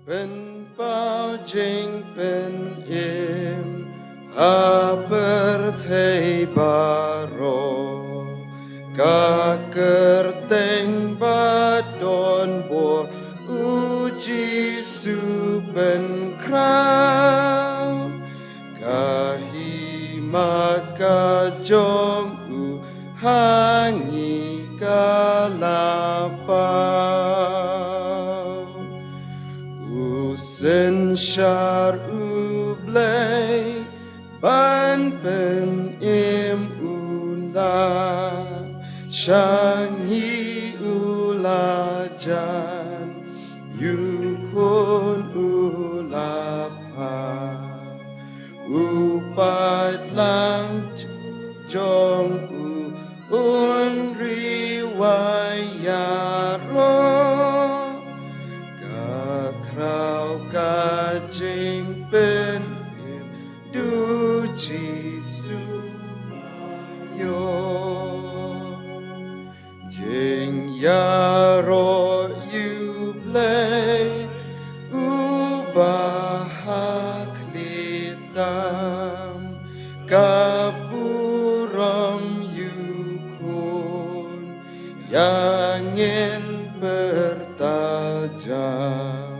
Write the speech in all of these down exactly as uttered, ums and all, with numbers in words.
Pynpaw jingpynim ha pyrthei baroh, ka kyrteng ba don bor u Jisu pynkhraw. Ka hima ka jong u ha ngi ka la paw. U synshar U Blei ban pynim u la sha ngi, u la jan, ïa u Khun u la phah. U paid lang jong u un ri wai ïaroh. Ka khraw ka jingpynim, u Jisu ïoh. Jingïaroh ïa U Blei uba ha khlieh tam, ka burom ïa u Khun ïa ngin pyrta jam.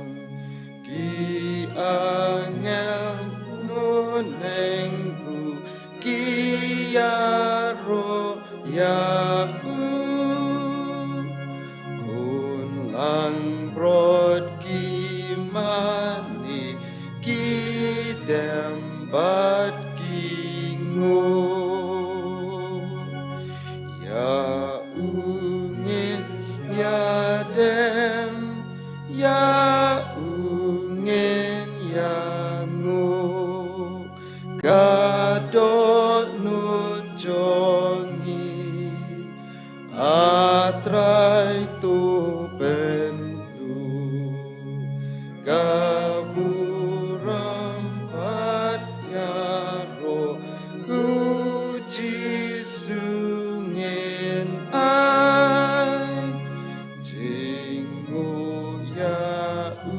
Ki angel bneng ruh ki ïaroh ïa u. Khun langbrot ki mane, ki dem bad ki nguh. Ïa u ngin ïadem, ïa u ngin ïanguh. Ka dohnud jong ngi, A Trai, to pynduh. Ka burom bad ïaroh u Jisu ngin ai. Jingmut ïa u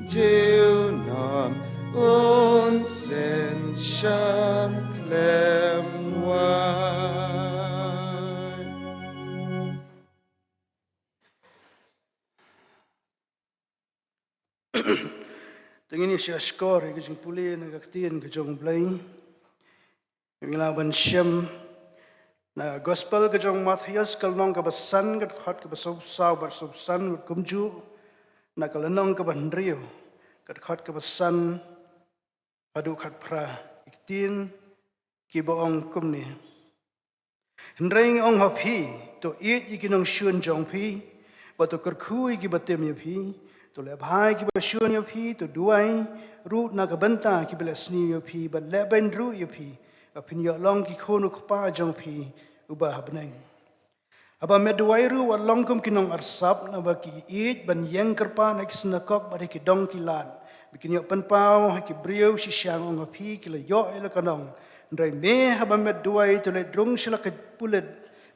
junom un synshar khlem wai. Te ngin ïa shah shkor ïa ka jingpule na ka ktien ka jong U Blei. Ngi lah ban shem na Gospel ka jong u Mathaios, ka lynnong kaba san, ka dkhot kaba sawphew saw bad sawphew san, bad kumjuh na ka lynnong kaba hynriew, ka dkhot kaba san haduh khatphra. Ki ktien kiba ong kumne: Hynrei ngi ong ha phi, to ïeit ïa ki nongshun jong phi, bad to kyrkhu ïa kiba tim ïa phi, to leh bha ïa kiba shun ïa phi, to duwai ruh na ka bynta kiba leh sniew ïa phi, bad lehbeiñ ruh ïa phi, ba phin ïoh long ki khun u Kpa jong phi uba ha bneng. Haba met duwai ruh wat long kum ki nongarsap, naba ki ïeit ban ïeng kyrpad ha ki synagog bad ha ki dong ki lad, ba kin ïoh pynpaw ha ki briew. Shisha ngi ong ha phi, ki la ïoh ïa la ka nong. Hynrei me, haba met duwai, to leit rung sha la ka pulit,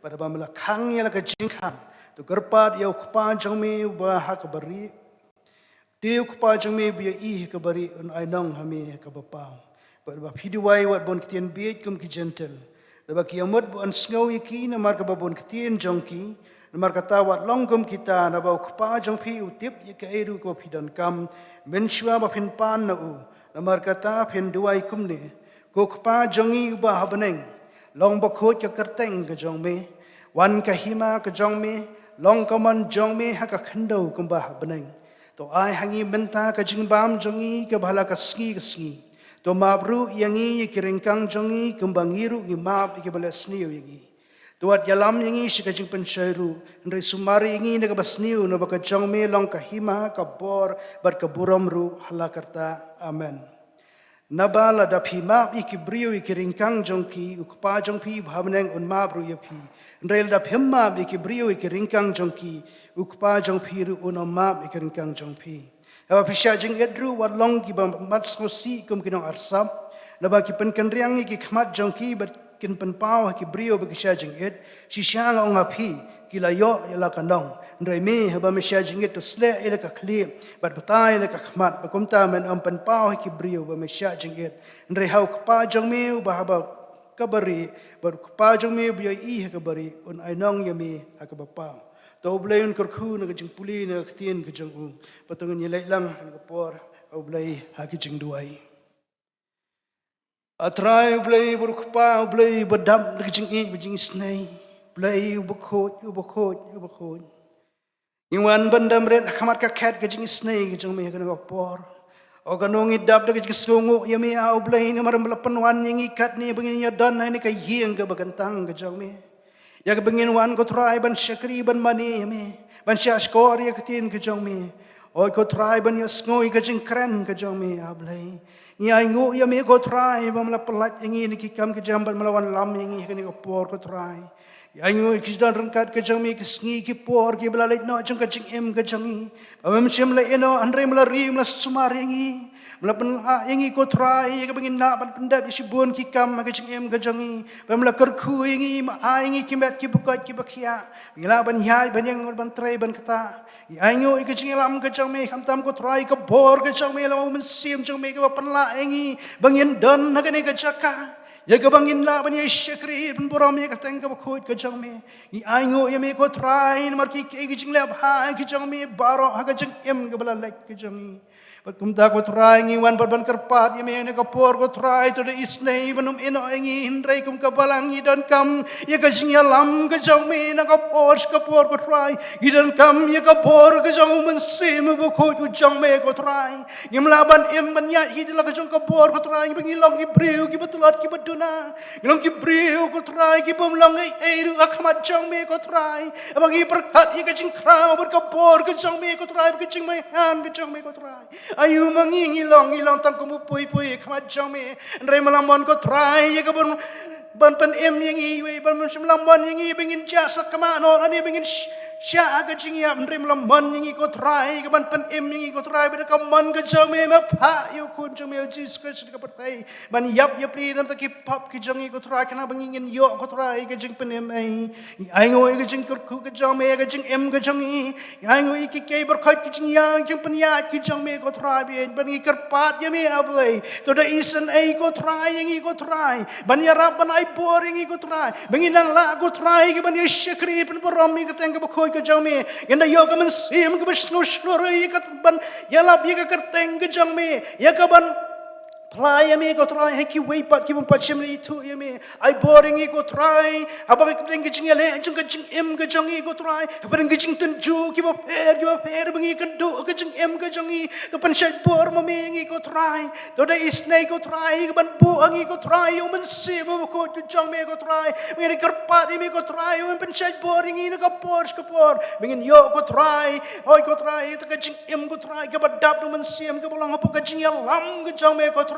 bad haba me la khang ïa la ka jingkhang, to kyrpad ïa u Kpa jong me uba ha kaba rieh. Te u Kpa jong me uba ïohi ha kaba rieh un ai nong ha me ha kaba paw. Bad haba phi duwai, wat bun ktien bieit kum ki Jentil, naba ki ïa mut ban sngew ïa ki namar kaba bun ktien jong ki. Namar kata wat long kum kita, naba u Kpa jong phi u tip ïa kaei ruh kaba phi donkam mynshuwa ba phin pan na u. Namar kata phin duwai kumne: Ko Kpa jong ngi uba ha bneng, long bakhuid ka kyrteng ka jong me. Wan ka hima ka jong me. Long ka mon jong me ha ka khyndew kumba ha bneng. To ai ha ngi mynta ka jingbam jong ngi kaba ha la ka sngi ka sngi. To map ruh ïa ngi ïa ki ryngkang jong ngi, kumba ngi ruh ngi map ïa kiba leh sniew ïa ngi. To wat ïalam ïa ngi sha ka jingpynshoi ruh, hynrei sumar ïa ngi na kaba sniew, naba ka jong me long ka hima, ka bor, bad ka burom ruh ha la karta. Amen. Naba lada phi map ïa ki briew ïa ki ryngkang jong ki, u Kpa jong phi uba ha bneng un map ruh ïa phi. Hynrei lada phim map ïa ki briew ïa ki ryngkang jong ki, u Kpa jong phi ruh un ym map ïa ki ryngkang jong phi. Haba phi shah jingit ruh, wat long kiba mat sngewsih kum ki nongarsap, naba ki pynkynriang ïa ki khmat jong ki, bad kin pynpaw ha ki briew ba ki shah jingit, shisha nga ong ha phi, ki la ïoh ïa la ka nong. Hynrei me, haba me shah jingit, to sleh ïa la ka khlieh, bad batai ïa la ka khmat, ba kumta men ym pynpaw ha ki briew ba me shah jingit. Hynrei ha u Kpa jong me uba ha kaba rieh, bad u Kpa jong me uba ïohi ha kaba rieh, un ai nong ïa me ha kaba paw. To U Blei un kyrkhu na ka jingpule na ka ktien ka jong u. Bad to ngin ïa leit lang ha ka por, ha U Blei ha ka jingduwai. A Trai U Blei, bad u Kpa U Blei, ba dap da ka jingïeit bad jingisnei. Blei uba khuid, uba khuid, uba khuid. Ngi wan ban dam rit ha khmat ka khet ka jingisnei ka jong me ha kane ka por. O kano ngi dap da ka jingsngewnguh ïa me, a U Blei, namar ba la pynwan ïa ngi katne ba ngin ïa don ha kane ka ïing kaba kyntang ka jong me. Ïa kaba ngin wan, ko Trai, ban shakri, ban mane ïa me, ban shahshkor ïa ka ktien ka jong me. Oi ko Trai, ban ïohsngew ïa ka jingkren ka jong me, a Blei. Ngi ainguh ïa me, ko Trai, ba me la pyllait ïa ngi na ki kam ki jam, bad me la wanlam ïa ngi ha kane ka por, ko Trai. Ngi ainguh ïa ki jingdon ryngkat ka jong me, ki sngi ki por kiba la leit noh jong ka jingim ka jong ngi. Ba mem shym la ïehnoh, hynrei me la ri, me la sumar ïa ngi. Me la pynlah ïa ngi, ko Trai, ïa kaba ngin lah ban pyndep ïa shibun ki kam ha ka jingim ka jong ngi. Ba me la kyrkhu ïa ngi, me ai ïa ngi ki met kiba koit kiba khiah, ba ngin lah ban ïaid, ban ïeng, ban trei, ban ktah. Ngi ainguh ïa ka jingïalam ka jong me, khamtam, ko Trai, ka bor ka jong me, lem U Mynsiem jong me, kaba pynlah ïa ngi ba ngin don ha kane ka jaka, ïa kaba ngin lah ban ïa shakri, ban burom ïa ka kyrteng kaba khuid ka jong me. Ngi ainguh ïa me, ko Trai, namar ki, ki, ki jingleh bha ka jong me baroh ha ka jingim kaba la leit ka jong ngi. Bad kumta, ko Trai, ngi wan pat ban kyrpad ïa me na ka por, ko Trai, to da isynei ban ym ïehnoh ïa ngi, hynrei kum ka balang ngi donkam ïa ka jingïalam ka jong me na ka por sha ka por, ko Trai. Ngi donkam ïa ka bor ka jong U Mynsiem uba khuid u jong me, ko Trai. Ngim lah ban im ban ïaid hi da la ka jong ka bor, ko Trai, ba ngi long ki briew kiba tlot kiba duna. Ngi long ki briew, ko Trai, ki bym long ei ei ruh ha khmat jong me, ko Trai. Haba ngi pyrkhat ïa ka jingkhraw bad ka bor ka jong me, ko Trai, bad ka jingmaihan ka jong me, ko Trai. Aïu ma ngi, ngi long, ngi long tang kum u pui pui ha khmat jong me. Hynrei me la mon, ko Trai, ïa ka ban, ban pynim ïa ngi, wei, ban, me la mon ïa ngi ba ngin jah sakma noh lane ba ngin sh-, shah ha ka jingïap. Hynrei me la mon ïa ngi, ko Trai, ïa ka ban pynim ïa ngi, ko Trai, bad da ka mon ka jong me, me phah ïa u Khun jong me, u Jisu Khrist, ka pyrthei, ban ïap ïapli na ka bynta ki pap ki jong ngi, ko Trai, khnang ba ngi ngin ïoh, ko Trai, ka jingpynim ei. Ngi ainguh ïa ka jingkyrkhu ka jong me ha ka jingim ka jong ngi. Ngi ainguh ïa ki kiei baroh ki jingïa, jingpynïaid ki jong me, ko Trai, bad ngi kyrpad ïa me, a Blei, to da isynei, ko Trai, ïa ngi, ko Trai, ban ïarap, ban ai bor ïa ngi, ko Trai, ba ngin nang lah, ko Trai, ki ban ïa shakri, ban burom ïa ka kyrteng kaba khuid ka jong me. Ngin da ïoh ka mynsiem kaba shlur shlur ïa ka ban ïalap ïa ka kyrteng ka jong me, ïa ka ban phla ïa me, ko Trai, ha kiwei pat ki bym pat shym la ithuh ïa me. Ai bor ïa ngi, ko Trai, hapdeng ka jingïaleh jong ka jingim ka jong ngi, ko Trai, hapdeng ka jingtynjuh kiba pher kiba pher ba ngi kynduh ha ka jingim ka jong ngi. To pynshait bor ma me ïa ngi, ko Trai. To da isynei, ko Trai, ka ban buh ha ngi, ko Trai, ïa u Mynsiem uba khuid u jong me, ko Trai. Ba ngin kyrpad ïa me, ko Trai, ba ngin pynshait bor ïa ngi na ka por sha ka por, ba ngin ïoh, ko Trai, hoi, ko Trai, ïa kata ka jingim, ko Trai, kaba dap da u Mynsiem, kaba long hapoh ka jingïalam ka jong me, ko Trai.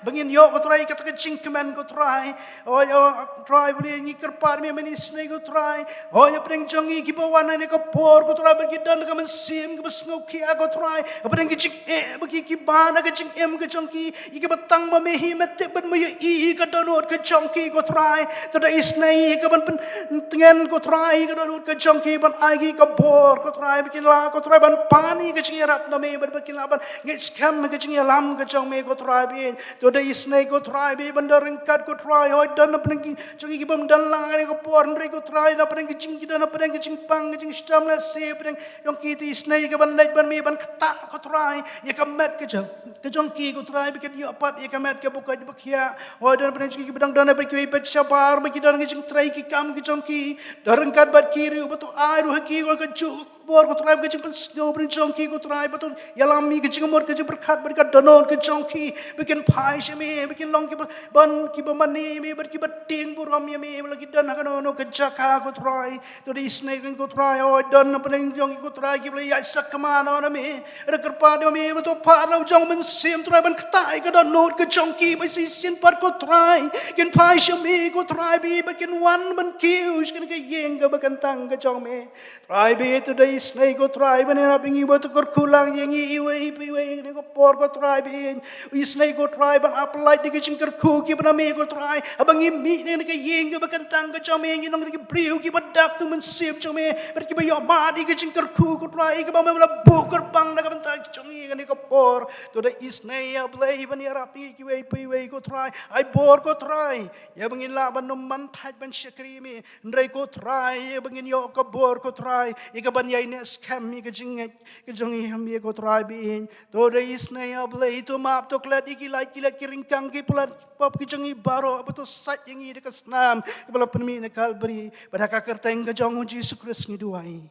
Ba ngin ïoh, ko Trai, ïa kata ka jingkmen, ko Trai. Hoi, hoi, Trai, ba ngi kyrpad ïa me mynne isynei, ko Trai. Hoi, hapdeng jong ngi kiba wan ha kane ka por, ko Trai, ba ki don ka mynsiem kaba sngewkhia, ko Trai. Hapdeng ki jingeh ba ki, ki ban ha ka jingim ka jong ki, ïa kiba tang ma me hi, me tip bad me ïohi ïa ka dohnud ka jong ki, ko Trai. To da isynei, ïa ka ban pyntngen, ko Trai, ïa ka dohnud ka jong ki, ban ai ki ka bor, ko Trai, ba kin lah, ko Trai, ban pan ïa ka jingïarap na me, bad ba kin lah ban ngeit skhem ha ka jingïalam ka jong me, ko Trai, bad to da isynei, ko Trai, bad ban da ryngkat, ko Trai, hoi, don hapdeng ki jong ki ki bym don lang ha kane ka por, hynrei, ko Trai, hapdeng ki jing, ki don hapdeng ki jingpang, ki jingshitom lehse, hapdeng jong ki, to isynei, ïa ka ban leit ban mih ban ktah, ko Trai, ïa ka met ka jong, ka jong ki, ko Trai, ba kin ïoh pat ïa ka met kaba koit ba khiah. Hoi, don hapdeng jong ki kiba dang don ha kiwei pat ki shabar, ba ki don ha ki jingtrei ki kam ki jong ki. Don ryngkat bad ki ruh, bad to ai ruh ha ki, ko, ka jingkhuslai, ko Trai, ka jingpynsngew hapdeng jong ki, ko Trai, bad to ïalam ïa ka jingmut ka jingpyrkhat bad ka dohnud ka jong ki, ba kin phai sha me, ba kin long kiba ban, kiba mane me, bad kiba tieng burom ïa me, ba la ki don ha kano kano ka jaka, ko Trai. To da isynei, ko Trai, hoi, don hapdeng jong ki, ko Trai, kiba la ïaid sakma noh na me. Nga kyrpad ïa me, ba to phah la u jong u Mynsiem, Trai, ban ktah ïa ka dohnud ka jong ki, ba shisien pat, ko Trai, kin phai sha me, ko Trai, bad ba kin wan ban kiew sha kane ka ïing kaba kyntang ka jong me. Trai, bad to da Isynei ko Trai ban ïarap ïa ngi, ba to kyrkhu lang ïa ngi iwei pa iwei ha kane ka por ko Trai ba ïeit. Isynei ko Trai ban applied ïa ki jingkyrkhu kiba na me ko Trai. Haba ngi mih na kane ka ïing kaba kyntang ka jong me, ngi long ki briew kiba dap da u Mynsiem jong me, bad kiba ïohmad ïa ki jingkyrkhu ko Trai, ïa kiba me la buh kyrpang na ka bynta jong ngi ha kane ka por. To da isynei ïa Blei ban ïarap ïa ngi iwei pa iwei ko Trai. Ai bor ko Trai, ïa ba ngin lah ban ym man thait ban shakri ïa me. Hynrei ko Trai, ïa ba ngin ïoh ka bor ko Trai, ïa ka ban ïai neh skhem ïa ka jingngeit ka jong ngi ha me ko Trai ba ïeit. To da isynei ïa Blei, to map to klet ïa ki lait ki lait, ki ryngkang ki palat pop ki jong ngi baroh, ba to sait ïa ngi da ka snam kaba la pynmih na Kalbari. Bad ha ka kyrteng ka jong u Jisu Khrist ngi duwai.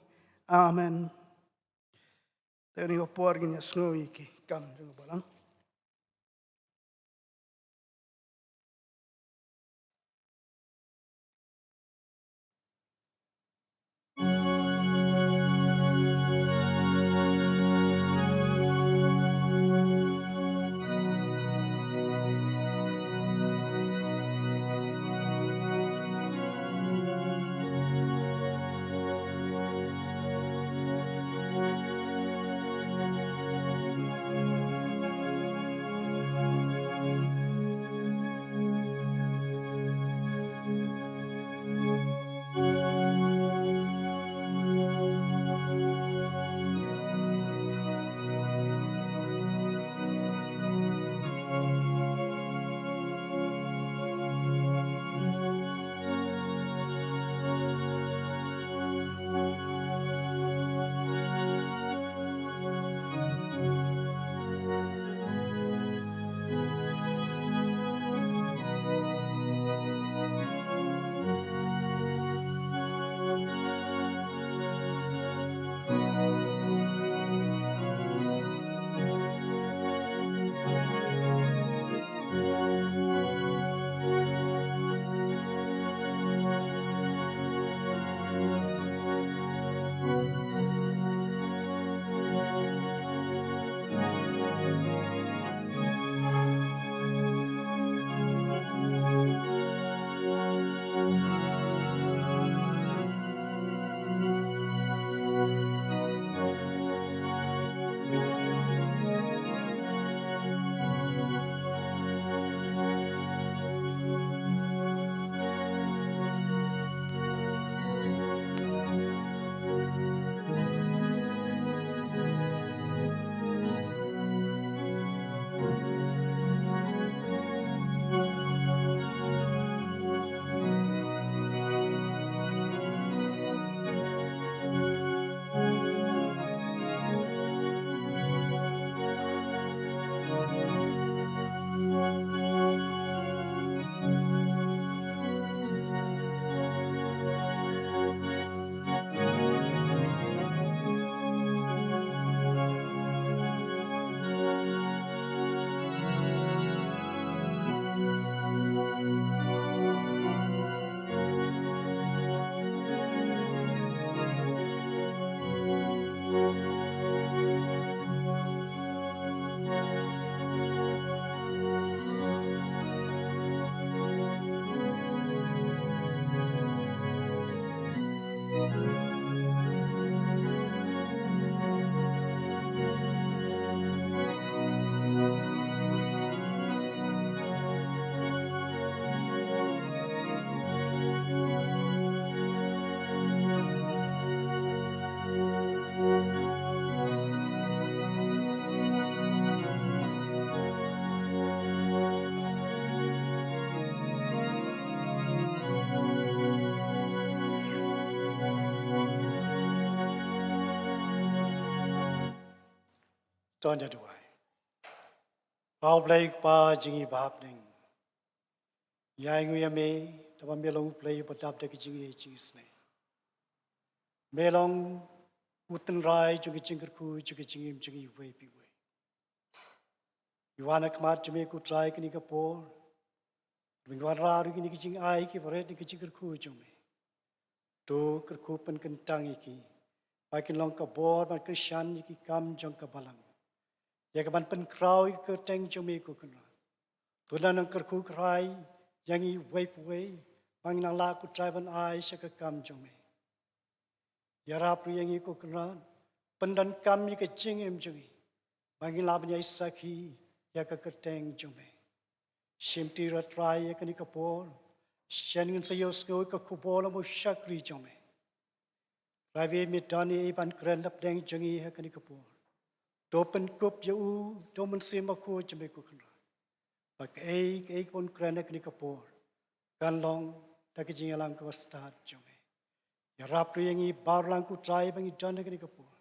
Amen. Te ha kane ka por ngin ïa sngew ïa ki kam jong ka balang. To ngin ïa duwai. Ko Blei Kpa jong ngi ba ha bneng, ngi ainguh ïa me, da ba me long U Blei uba dap da ki jingïeit jingisynei. Me long U Trai jong ki jingkyrkhu jong ki jingim jong ngi iwei pa iwei. Ngi wan ha khmat jong me ko Trai kane ka por, ngi wanrah ruh ïa kine ki jingai kiba rit na ki jingkyrkhu jong me. To kyrkhu pynkyntang ïa ki, ba kin long ka bor ban kyrshan ïa ki kam jong ka balang, ïa ka ban pynkhraw ïa ka kyrteng jong me ko Kynrad. To nang kyrkhu kyrhai ïa ngi iwei pa iwei, ba ngin nang lah ko Trai ban ai sha ka kam jong me. Ïarap ruh ïa ngi ko Kynrad, pyndonkam ïa ka jingim jong ngi ba ngin lah ban ïai sakhi ïa ka kyrteng jong me. Shim ti ruh Trai ïa kane ka por, shen ngin sa ïohsngew ïa ka khubor lem u shakri jong me. Trai, ba me don ei ei ban kren hapdeng jong ngi ha kane ka por. To pynkup ïa u, to Mynsiem Bakhuid jong me ko Kynrad, ba kaei kaei kaba un kren ha kane ka por kan long da ka jingïalang kaba stad jong me. Ïarap ruh ïa ngi baroh lang ko Trai ba ngi don ha kane ka por,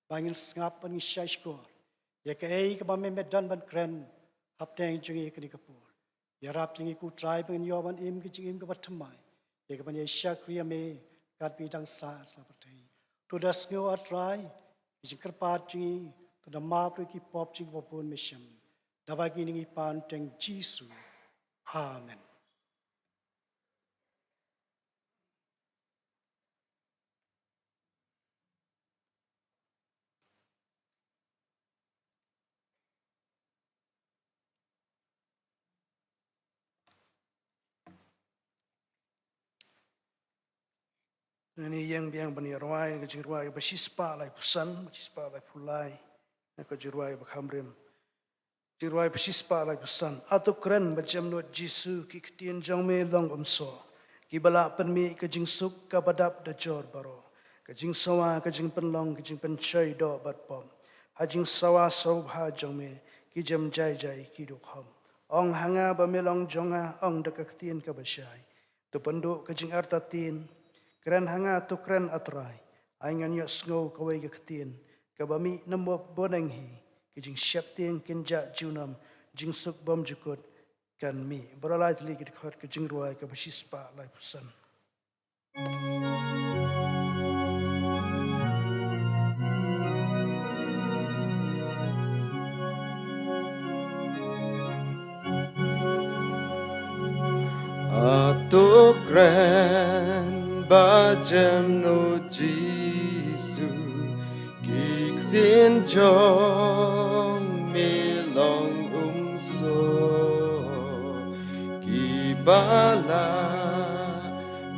ba ngin sngap, ba ngin shah shkor ïa kaei kaba me me don ban kren hapdeng jong ngi ha kane ka por. Ïarap ïa ngi ko Trai ba ngin ïoh ban im ka jingim kaba thymmai ïa kaban ïai shakri ïa me katba ngi dang sah ha la pyrthei. To da sngew, ah Trai, ka jingkyrpad jong ngi, to da map ruh ïa ki pop jong ngi kiba bun, me shem. Da ba ngi ngi pan teng Jisu. Amen. Ngin ïeng biang ban ïa rwai ka jingrwai ba shispah laiphew san, ba shispah laiphew lai, ka jingrwai ba kham rim. Jingrwai ba shispah laiphew san. A to kren ba jem nud Jisu, ki ktien jong me long umsoh, kiba la pynmih ka jingsuk kaba dap da jor baroh. Ka jingsawa, ka jingpynlong, ka jingpynshoi doh bad pop. Ha jingsawa sngewbha jong me, ki jem jai jai ki dukhop. Ong ha nga ba me long jong nga, ong da ka ktien kaba shai. To pynduh ka jingartatien, kren ha nga to kren, ah Trai. Ai ngan ïohsngew kawei ka ktien kaba mih na bneng hi, ka jingsheptieng kynjah junom, jingsuk bymjukut kan mih. Baroh lai tylli ki dkhot, ka jingrwai kaba shispah laiphew san. A to kren ba jem nud Jisu, ki ktien jong me long umsoh, kiba la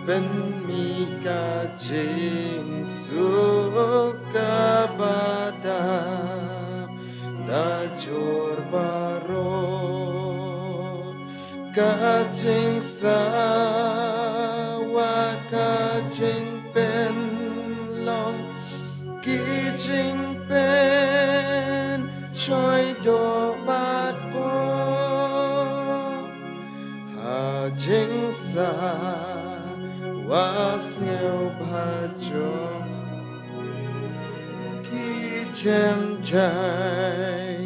pynmih ka jingsuk kaba dap da jor baroh. Ka jingsawa, ka jingpynlong, ki jingpynshoi doh bad pop. Ha jingsawa sngewbha jong, ki jem jai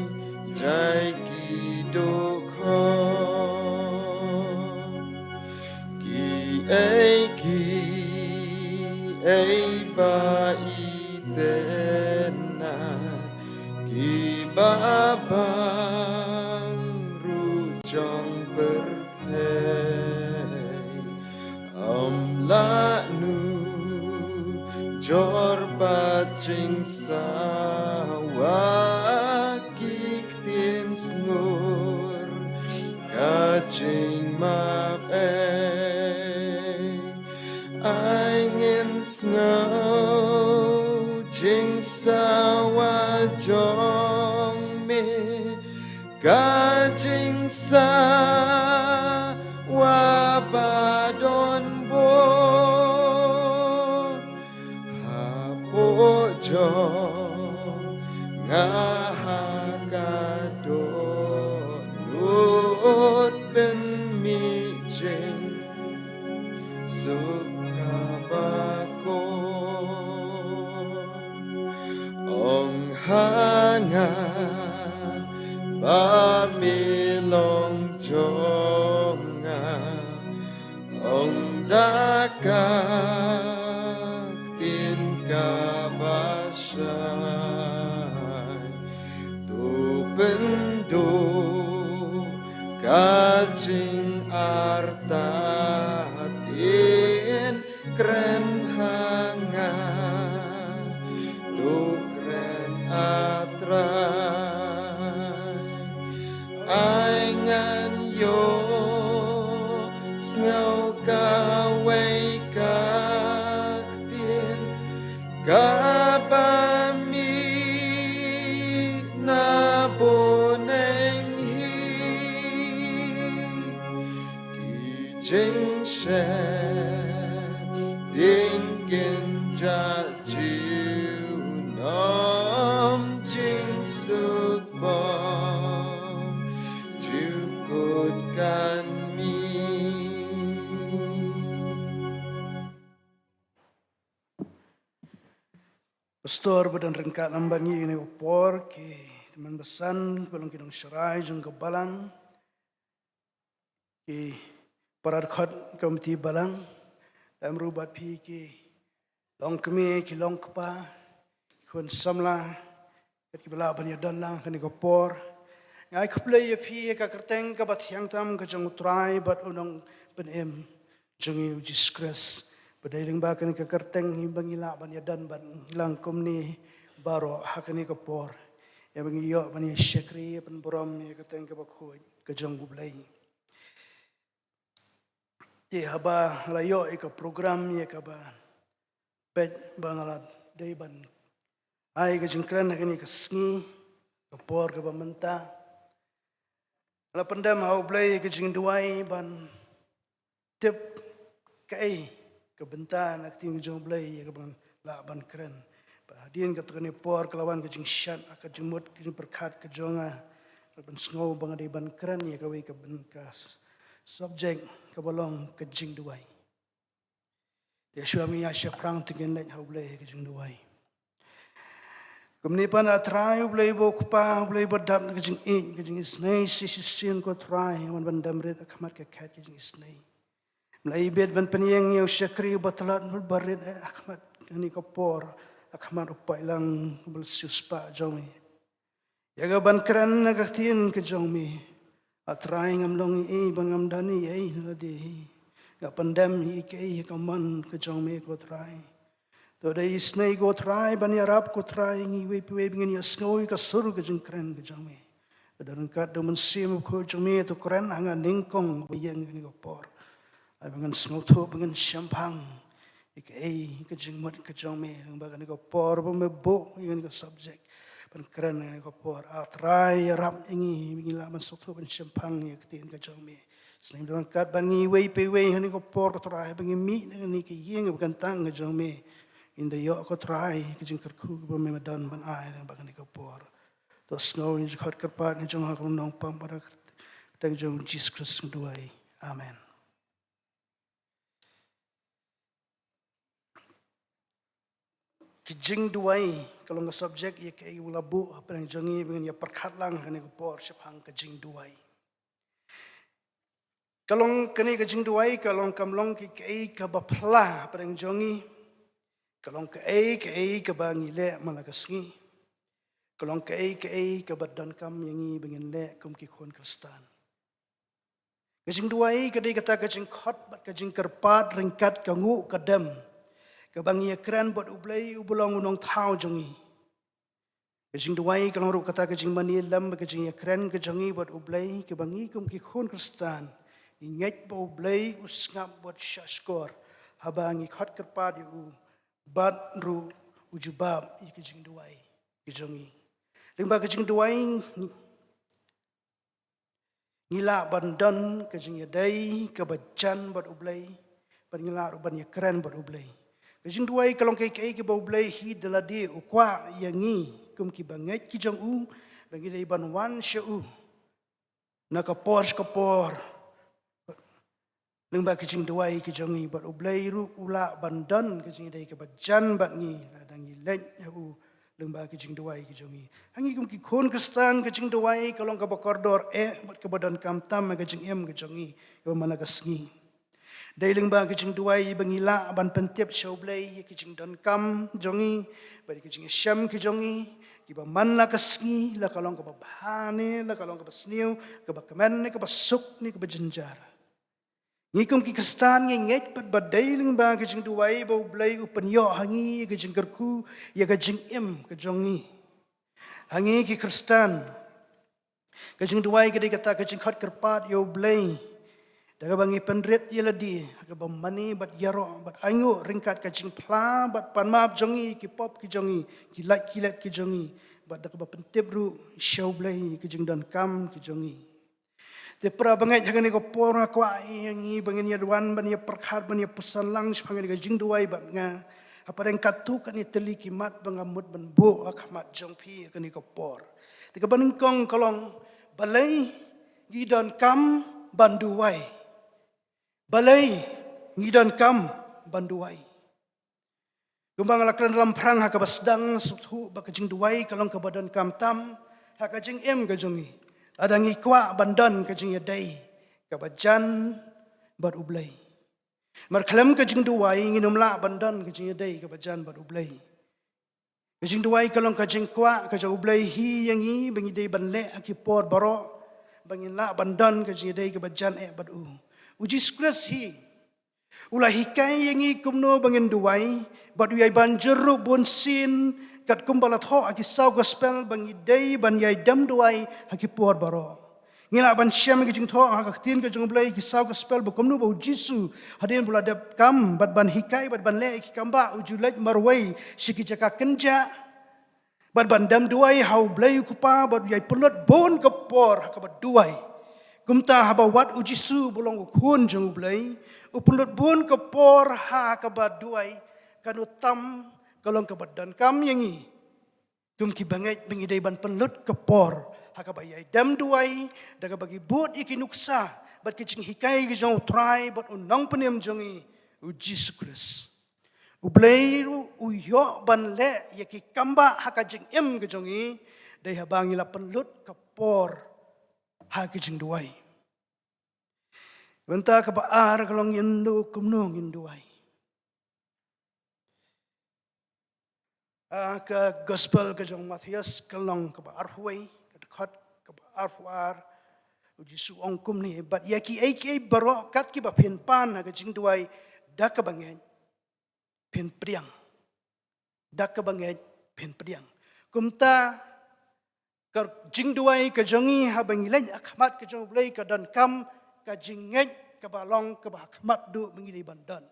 jai ki dukhop. Kiei kiei ba itynnad, kiba bang ruh jong pyrthei, ym lah nujor bad jingsawa, ki ktien sngur ka jingmap ei. Ai ngin sngew jingsawa jong me, ka jingsawa ba don bor. Hapoh jong nga ha ka dohnud pynmih jingsuk kaba kor. Ong ha nga ba me long jong nga, ong da ka ktien kaba shai. To pynduh ka jingartatien, kren ha nga, to kren, ah Trai. Ai ngan ïohsngew kawei ka ktien Jingshem, ding kin ja jiw nom jingsuk bom, jiw kut kan mi. Pastor ba don ryngkat lem bad ngi ïa kane ka por, ki tymmen basan ba long ki nongshakri jong ka balang, ki para dkhot komiti balang, lem ruh bad phi ki longkmie, ki longkpa, ki khun samla, ki ba lah ban ïadon lang ha kane ka por. Nga ai khublei ïa phi ïa ka kyrteng kaba thiang tam ka jong U Trai bad U Nongpynim jong ngi U Jisu Khrist. Ba dei lyngba kane ka kyrteng hi ba ngi lah ban ïadon bad ngi lang kumne baroh ha kane ka por, ïa ba ngi ïoh ban ïa shakri, ïa ban burom ïa ka kyrteng kaba khuid ka jong U Blei. Te haba la ïoh ïa ka program, ïa kaba peit ba nga la dei ban ai ka jingkren ha kane ka sngi, ka por kaba mynta, la pyndem ha U Blei ïa ka jingduwai ban tip kaei ka bynta na ka ktien ka jong U Blei ïa kaba ngan lah ban kren. Bad hadien kata kane por ka la wan ka jingshad ha ka jingmut ka jingpyrkhat ka jong nga, ban sngew ba nga dei ban kren ïa kawei ka byn-, ka s-, subject kaba long ka jingduwai. Te shuwa ngin ïa shaphrang te ngin leit ha U Blei ha ka jingduwai. Kumne pat, A Trai U Blei ba U Kpa, U Blei ba dap na ka jingïeit, ka jingisynei shi shisien, ko Trai, wan ban dam rit ha khmat ka khet ka jingisynei. Me la ibit ban pynïeng ïa u shakri uba tlot bad uba rit ha khmat kane ka por, ha khmat u paidlang uba la siewspah jong me, ïa ka ban kren na ka ktien ka jong me. A Trai, ngam long ei ei bad ngam don ei ei na lade hi. Nga pyndem hi kaei ha ka mon ka jong me, ko Trai. To da isynei, ko Trai, ban ïarap, ko Trai, ngi iwei pa iwei ba ngin ïa sngew ïa ka sur ka jingkren ka jong me. Ka don ryngkat da U Mynsiem Bakhuid jong me, to kren ha nga nyngkong ba ïeng kane ka por. Ai ba ngan sngewthuh, ba ngan shemphang ïa kaei ka jingmut ka jong me lyngba kane ka por ba me buh ïa kane ka subject ban kren kane ka por. A Trai, ïarap ïa ngi ba ngin lah ban sngewthuh ban shemphang ïa ka ktien ka jong me. Isynei ryngkat bad ngi iwei pa iwei ha kane ka por, ko Trai, ba ngin mih na kane ka ïing ba kyntang ka jong me. Ngin da ïoh, ko Trai, ka jingkyrkhu kaba me don ban ai lyngba kane ka por. To sngew ïa ka jingkhot kyrpad ka jong nga, ka nongpang bad ka kyrteng jong U Jisu Khrist nga duwai. Amen. Ka jingduwai ka long ka subject ïa kaei ba la buh hapdeng jong ngi ba ngin ïa pyrkhat lang ha kane ka por shaphang ka jingduwai. Ka long, kane ka jingduwai ka long, kam long kaei kaei kaba phylla hapdeng jong ngi. Ka long kaei kaei kaba ngi leh man la ka sngi. Ka long kaei kaei kaba donkam ïa ngi ba ngin leh kum ki khun Khristan. Ka jingduwai ka dei kata ka jingkhot bad ka jingkyrpad ryngkat ka nguh ka dem, kaba ngi ïakren bad U Blei uba long U Nongthaw jong ngi. Ka jingduwai ka long ruh kata ka jingmane lem bad ka jingïakren ka jong ngi bad U Blei, kaba ngi kum ki khun Khristan ngi ngeit ba U Blei u sngap bad u shahshkor haba ngi khot kyrpad ïa u, bad ruh u jubab ïa ka jingduwai ka jong ngi. Lyngba ka jingduwai ngi lah ban don ka jingïadei kaba jan bad U Blei, bad ngi lah ruh ban ïakren bad U Blei. Ka jingduwai ka long kaei kaei kaba U Blei hi da lade u kwah ïa ngi kum kiba ngeit ki jong u, ba ngi dei ban wan sha u na ka por sha ka por. Lyngba ka jingduwai ka jong ngi, bad U Blei ruh u lah ban don ka jingïadei kaba jan bad ngi lada ngi leit ha u lyngba ka jingduwai ka jong ngi. Ha ngi kum ki khun Khristan, ka jingduwai ka long kaba kordor eh bad kaba donkam tam ha ka jingim ka jong ngi kaba man la ka sngi. Dei lyngba ka jingduwai ba ngi lah ban pyntip sha U Blei ïa ki jingdonkam jong ngi bad ïa ki jingïashem ki jong ngi, kiba man la ka sngi, la ka long kaba bha ne la ka long kaba sniew, kaba kmen ne kaba suk ne kaba jynjar. Ngi kum ki Khristan ngi ngeit pat ba dei lyngba ka jingduwai ba U Blei u pynïoh ha ngi ïa ka jingkyrkhu ïa ka jingim ka jong ngi. Ha ngi ki Khristan, ka jingduwai ka dei kata ka jingkhot kyrpad ïa U Blei, da kaba ngi pynrit ïa lade ha kaba mane bad ïaroh bad ainguh ryngkat ka jingphla bad pan map jong ngi, ki pop ki jong ngi, ki lait ki let ki jong ngi, bad da kaba pyntip ruh sha U Blei ka jingdonkam ka jong ngi. Te para bangeit, ha kane ka por nga kwah ïa ngi ba ngin ïa wan ban ïa pyrkhat, ban ïa pyrshang lang shaphang kane ka jingduwai bad nga. Ha pdeng katto katne tylli ki mat ba nga mut ban buh ha khmat jong phi ha kane ka por. Te kaba nyngkong ka long, balei ngi donkam ban duwai? Balei ngi donkam ban duwai? Kumba nga la kren lamphrang, ha kaba sdang sngewthuh ba ka jingduwai ka long kaba donkam tam ha ka jingim ka jong ngi. Lada ngi kwah ban don ka jingïadei kaba jan bad U Blei. Namar khlem ka jingduwai ngin ym lah ban don ka jingïadei kaba jan bad U Blei. Ka jingduwai ka long ka jingkwah ka jong U Blei hi ïa ngi ba ngi dei ban leh ha ki por baroh ba ngin lah ban don ka jingïadei kaba jan eh bad u. U Jisu Khrist hi u la hikai ïa ngi kumno ba ngin duwai, bad u ïai ban jur ruh bun sien, katkum ba la thoh ha ki saw gospel ba ngi dei ban ïai dem duwai ha ki por baroh. Ngi lah ban shem ïa ki jingthoh ha ka ktien ka jong U Blei, ki saw gospel, ba kumno ba u Jisu, hadien ba u la dep kam bad ban hikai bad ban leh ïa ki kam bah, u ju leit marwei sha ki jaka kynjah bad ban dem duwai ha U Blei U Kpa, bad u ïai pynlut bun ka por ha kaba duwai. Kumta haba wat u Jisu ba u long u Khun jong U Blei, u pynlut bun ka por ha kaba duwai. Kano tam ka long kaba donkam ïa ngi kum ki bangeit ba ngi dei ban pynlut ka por ha kaba ïai dem duwai, da kaba ngi bud ïa ki nuksa bad ki jinghikai ki jong U Trai bad U Nongpynim jong ngi, u Jisu Khrist. U Blei u ïoh ban leh ïa ki kam bah ha ka jingim ka jong ngi, dei haba ngi la pynlut ka por ha ki jingduwai. Bynta kaba ar ka long, ngin duh kumno ngin duwai. Ah, ka gospel ka jong Mathaios ka lynnong kaba arphew wei, ka dkhot kaba arphew ar, u Jisu ong kumne, bad ïa kiei kiei baroh kat kiba phin pan ha ka jingduwai da kaba ngeit, phin pdiang. Da kaba ngeit, phin pdiang. Kumta ka jingduwai ka jong ngi haba ngi leit ha khmat ka jong U Blei ka donkam ka jingngeit kaba long kaba ha khmat duh ba ngi dei ban don.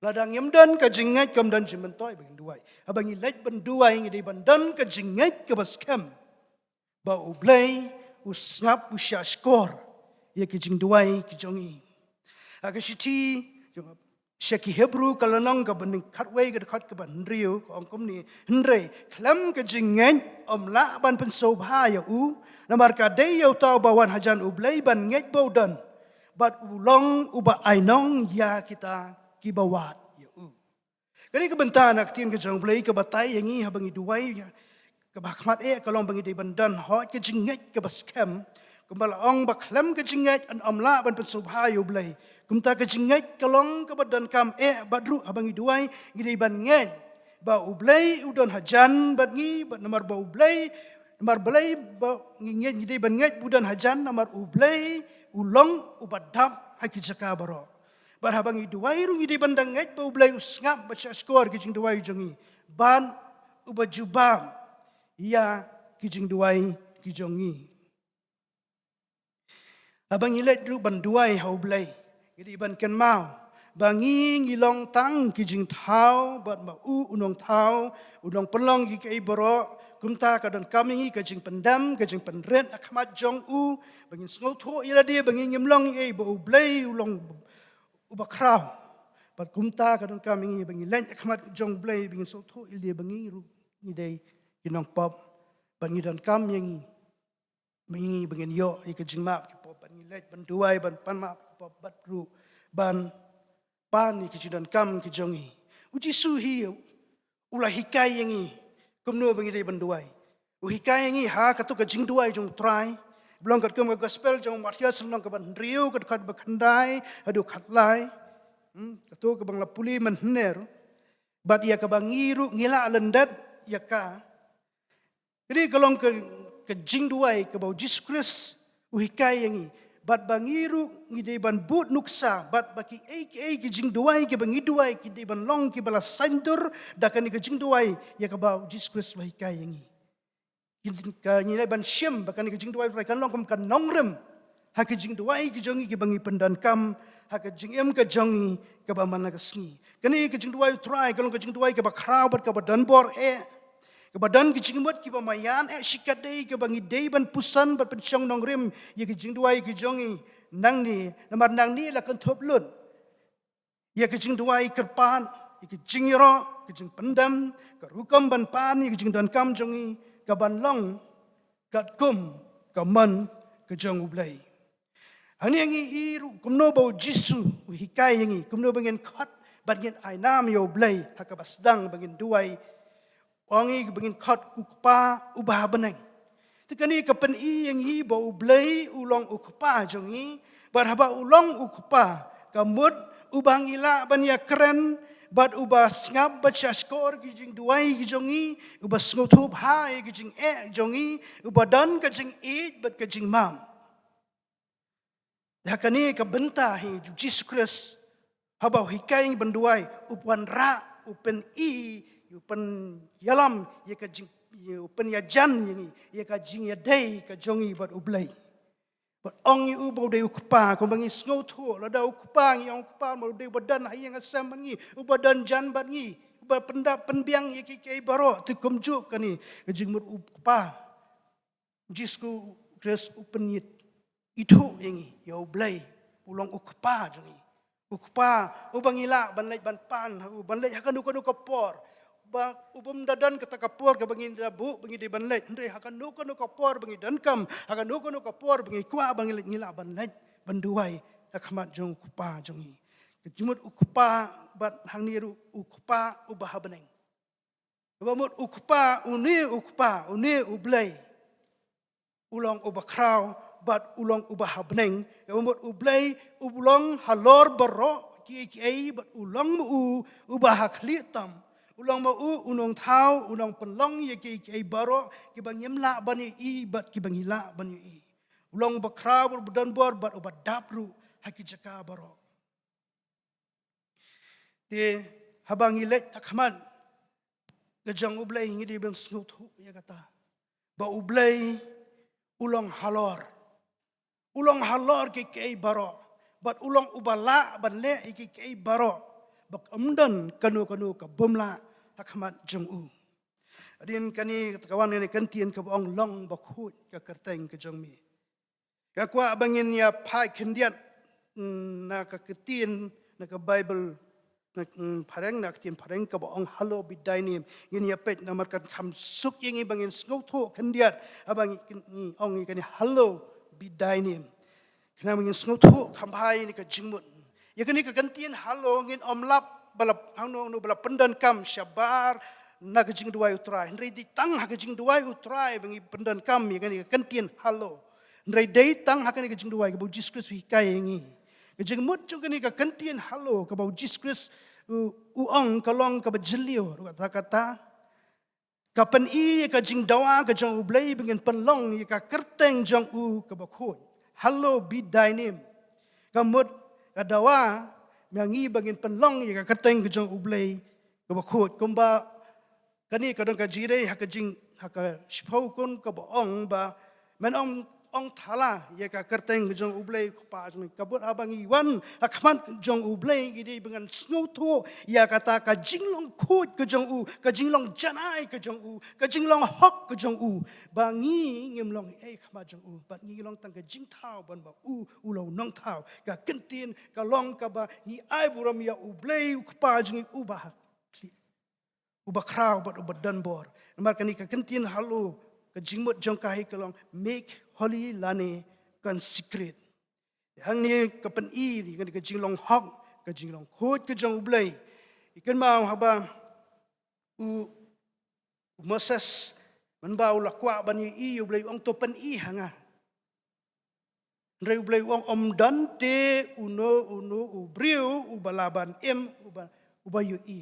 Lada ngim don ka jingngeit, kam don jingmyntoi ba ngin duwai. Haba ngi leit ban duwai ngi dei ban don ka jingngeit kaba skhem ba U Blei u sngap, u shahshkor ïa ki jingduwai ki jong ngi. Ha ka shithi sha ki Hebru ka lynnong kaba nyngkhatwei ka dkhot kaba hynriew ka ong kumne, hynrei khlem ka jingngeit ym lah ban pynsngewbha ïa u, namar ka dei ïa uta uba wan hajan U Blei ban ngeit ba u don, bad u long uba ai nong ïa kita kiba wad ïa u. Kane ka bynta na ka ktien ka jong U Blei ka batai ïa ngi haba ngi duwai ïa kaba ha khmat eh ka long ba ngi dei ban don hooid ka jingngeit kaba skhem. Kumba la ong ba khlem ka jingngeit ym lah ban pynsngewbha ïa U Blei. Kumta ka jingngeit ka long kaba donkam eh bad ruh haba ngi duwai ngi dei ban ngeit ba U Blei u don hajan bad ngi, bad namar ba U Blei, namar Blei ba ngi ngeit, ngi dei ban ngeit ba u don hajan namar U Blei u long uba dap ha ki jaka baroh. Bad haba ngi duwai ruh ngi dei ban da ngeit ba U Blei u sngap bad shahshkor ki jingduwai jong ngi, bad uba jubab ïa ki jingduwai ki jong ngi. Haba ngi leit ruh ban duwai ha U Blei, ngi dei ban kynmaw ba ngi ngi long tang ki jingthaw, bad ma u u nongthaw, u nongpynlong ïa kiei baroh. Kumta ka donkam ïa ngi ka jingpyndem, ka jingpynrit ha khmat jong u, ba ngin sngewthuh ïa lade ba ngi ngim long ei, ba U Blei u long uba khraw. Bad kumta ka donkam ïa ngi ba ngi leit ha khmat jong U Blei ba ngin sngewthuh ïa lade ba ngi ruh ngi dei ki nongpop, bad ngi donkam ïa ngi ba ngi, ba ngin ïoh ïa ka jingmap ki pop, bad ngi leit ban duwai ban pan map ki pop, bad ruh ban pan ïa ki jingdonkam ki jong ngi. U Jisu hi u la hikai ïa ngi kumno ba ngi dei ban duwai. U hikai ïa ngi ha kato ka jingduwai jong U Trai, ba long katkum ka gospel jong u Mathaios lynnong kaba hynriew ka dkhot ba khyndai haduh khatlai. Hmm, kato kaba nga la pule mynhynne ruh. Bad ïa kaba ngi ruh ngi la lyndet ïa ka. Kane ka long ka, ka jingduwai kaba u Jisu Khrist u hikai ïa ngi. Bad ba ngi ruh ngi dei ban bud nuksa, bad ba kiei kiei ki jingduwai kiba ngi duwai ki dei ban long kiba la saiñdur da kane ka jingduwai ïa kaba u Jisu Khrist u la hikai ïa ngi. Ki, ka ngi dei ban shim ba kane ka jingduwai kan long kum ka nongrim ha ki jingduwai ki jong ngi kiba ngi pyndonkam ha ka jingim ka jong ngi kaba man la ka sngi. Kane ka jingduwai U Trai ka long ka jingduwai kaba khraw bad kaba donbor eh. Kaba don ki jingmut kiba maïan eh shikatdei, kaba ngi dei ban puson bad pynshong nongrim ïa ki jingduwai ki jong ngi nangne, namar nangne la kynthup lut ïa ki jingduwai kyrpad, ïa ki jingïaroh, ki jingpyndem, ka rukom ban pan ïa ki jingdonkam jong ngi, kaban long katkum ka mon ka jong U Blei. Hangne ngi i ruh kumno ba U Jisu u hikai ïa ngi kumno ba ngin khot bad ngin ai nam ïa U Blei ha kaba sdang ba ngin duwai. Ong ngi ba ngin khot U Kpa uba ha bneng. Te kane ka pyni ïa ngi ba U Blei u long U Kpa jong ngi, bad haba u long U Kpa, ka mut uba ngi lah ban ïakren, bad uba sngap bad sngap shkor ki jingduwai ki jong ngi, uba sngewthuh bha ïa ki jingeh jong ngi, uba don ka jingïeit bad ka jingmam. Ha kane ka bynta hi U Jisu Khrist, haba u hikai ngi ban duwai, u pynrah, u pyni, u pynïalam ïa ka jing, u pynïajan ïa ngi ïa ka jingïadei ka jong ngi bad U Blei. Bad ong ïa u ba u dei U Kpa, kumba ngi sngewthuh, lada U Kpa ngi ong U Kpa, ma u dei uba don ha ïing ha sem bad ngi, uba don jan bad ngi, uba pyndap pynbiang ïa kiei kiei baroh, te kumjuh kane ka jingmut U Kpa. Jisu Khrist u pynïaid, ithuh ïa ngi ïa U Blei, u long U Kpa jong ngi. U Kpa uba ngi lah ban leit ban pan ha u, ban leit ha kano kano ka por. Ba u bym da don kata ka por kaba ngi da buh ba ngi dei ban leit, hynrei ha kano kano ka por ba ngi donkam, ha kano kano ka por ba ngi kwah ba ngi leit, ngi lah ban leit ban duwai ha khmat jong U Kpa jong ngi. Ka jingmut U Kpa, bad hangne ruh U Kpa uba ha bneng. Kaba mut U Kpa, une U Kpa, une U Blei, u long uba khraw bad u long uba ha bneng. Kaba mut U Blei u long halor baroh kiei kiei, bad u long ma u uba ha khlieh tam. U long ma u u nongthaw, u nongpynlong ïa kiei kiei baroh kiba ngim lah ban ïohi bad kiba ngi lah ban ïohi. U long uba khraw bad uba don bor bad uba dap ruh ha ki jaka baroh. Te haba ngi leit ha khmat ka jong U Blei, ngi dei ban sngewthuh ïa kata, ba U Blei u long halor, u long halor kiei kiei baroh, bad u long uba lah ban leh ïa kiei kiei baroh, ba ym don kano kano ka bym lah ha khmat jong u. Hadien kane ka wan kane ka ktien kaba ong long bakhuid ka kyrteng ka jong me. Nga kwah ba ngin ïa phai khyndiat, mm, na ka ktien, na ka Baibl, na, mm, phareng, na ka ktien phareng kaba ong hallowed be thy name. Ngin ïa peit namar kan kham suk ïa ngi ba ngin sngewthuh khyndiat haba ngi, ngi ong ïa kane hallowed be thy name. Khnang ba ngin sngewthuh kham bha ïa kane ka jingmut. Ïa kane ka ktien hallow ngin ym lap ba la, hangno hangno ba la pyndonkam shabar na ka jingduwai U Trai. Hynrei dei tang ha ka jingduwai U Trai ba ngi pyndonkam ïa kane ka ktien hallow. Hynrei dei tang ha kane ka jingduwai kaba U Jisu Khrist u hikai ïa ngi. Ka jingmut jong kane ka ktien hallow kaba U Jisu Khrist u, u ong ka long kaba jylliew ruh kata kata. Ka pyni ïa ka jingdawa ka jong U Blei ba ngin pynlong ïa ka kyrteng jong u kaba khuid. Hallowed be thy name. Ka mut ka dawa ma ngi ba ngin pynlong ïa ka kyrteng ka jong U Blei kaba khuid. Kumba kane ka don ka jingïadei ha ka jing, ha ka Shiphew Khun kaba ong ba men ym ong thala ïa ka kyrteng ka jong U Blei U Kpa jong me. Ka mut haba ngi wan ha khmat jong U Blei ngi dei ba ngan sngewthuh ïa kata ka jinglong khuid ka jong u, ka jinglong janai ka jong u, ka jinglong hok ka jong u. Ba ngi ngim long ei ha khmat jong u, bad ngi long tang ka jingthaw ban ba u, u long nongthaw. Ka ktien ka long kaba ngi ai burom ïa U Blei U Kpa jong ngi uba ha khlieh, uba khraw bad uba don bor. Namar kane ka ktien hallow ka jingmut jong ka hi ka long make holy lane consecrate. Hangne ka pyni ïa kane ka jinglong hok, ka jinglong khuid ka jong U Blei. Ïa kynmaw haba u, u Moses, mynba u la kwah ban ïohi ïa U Blei, u ong to pyni ha nga. Hynrei U Blei u ong ym don te uno uno u briew uba lah ban im, uba, uba ïohi.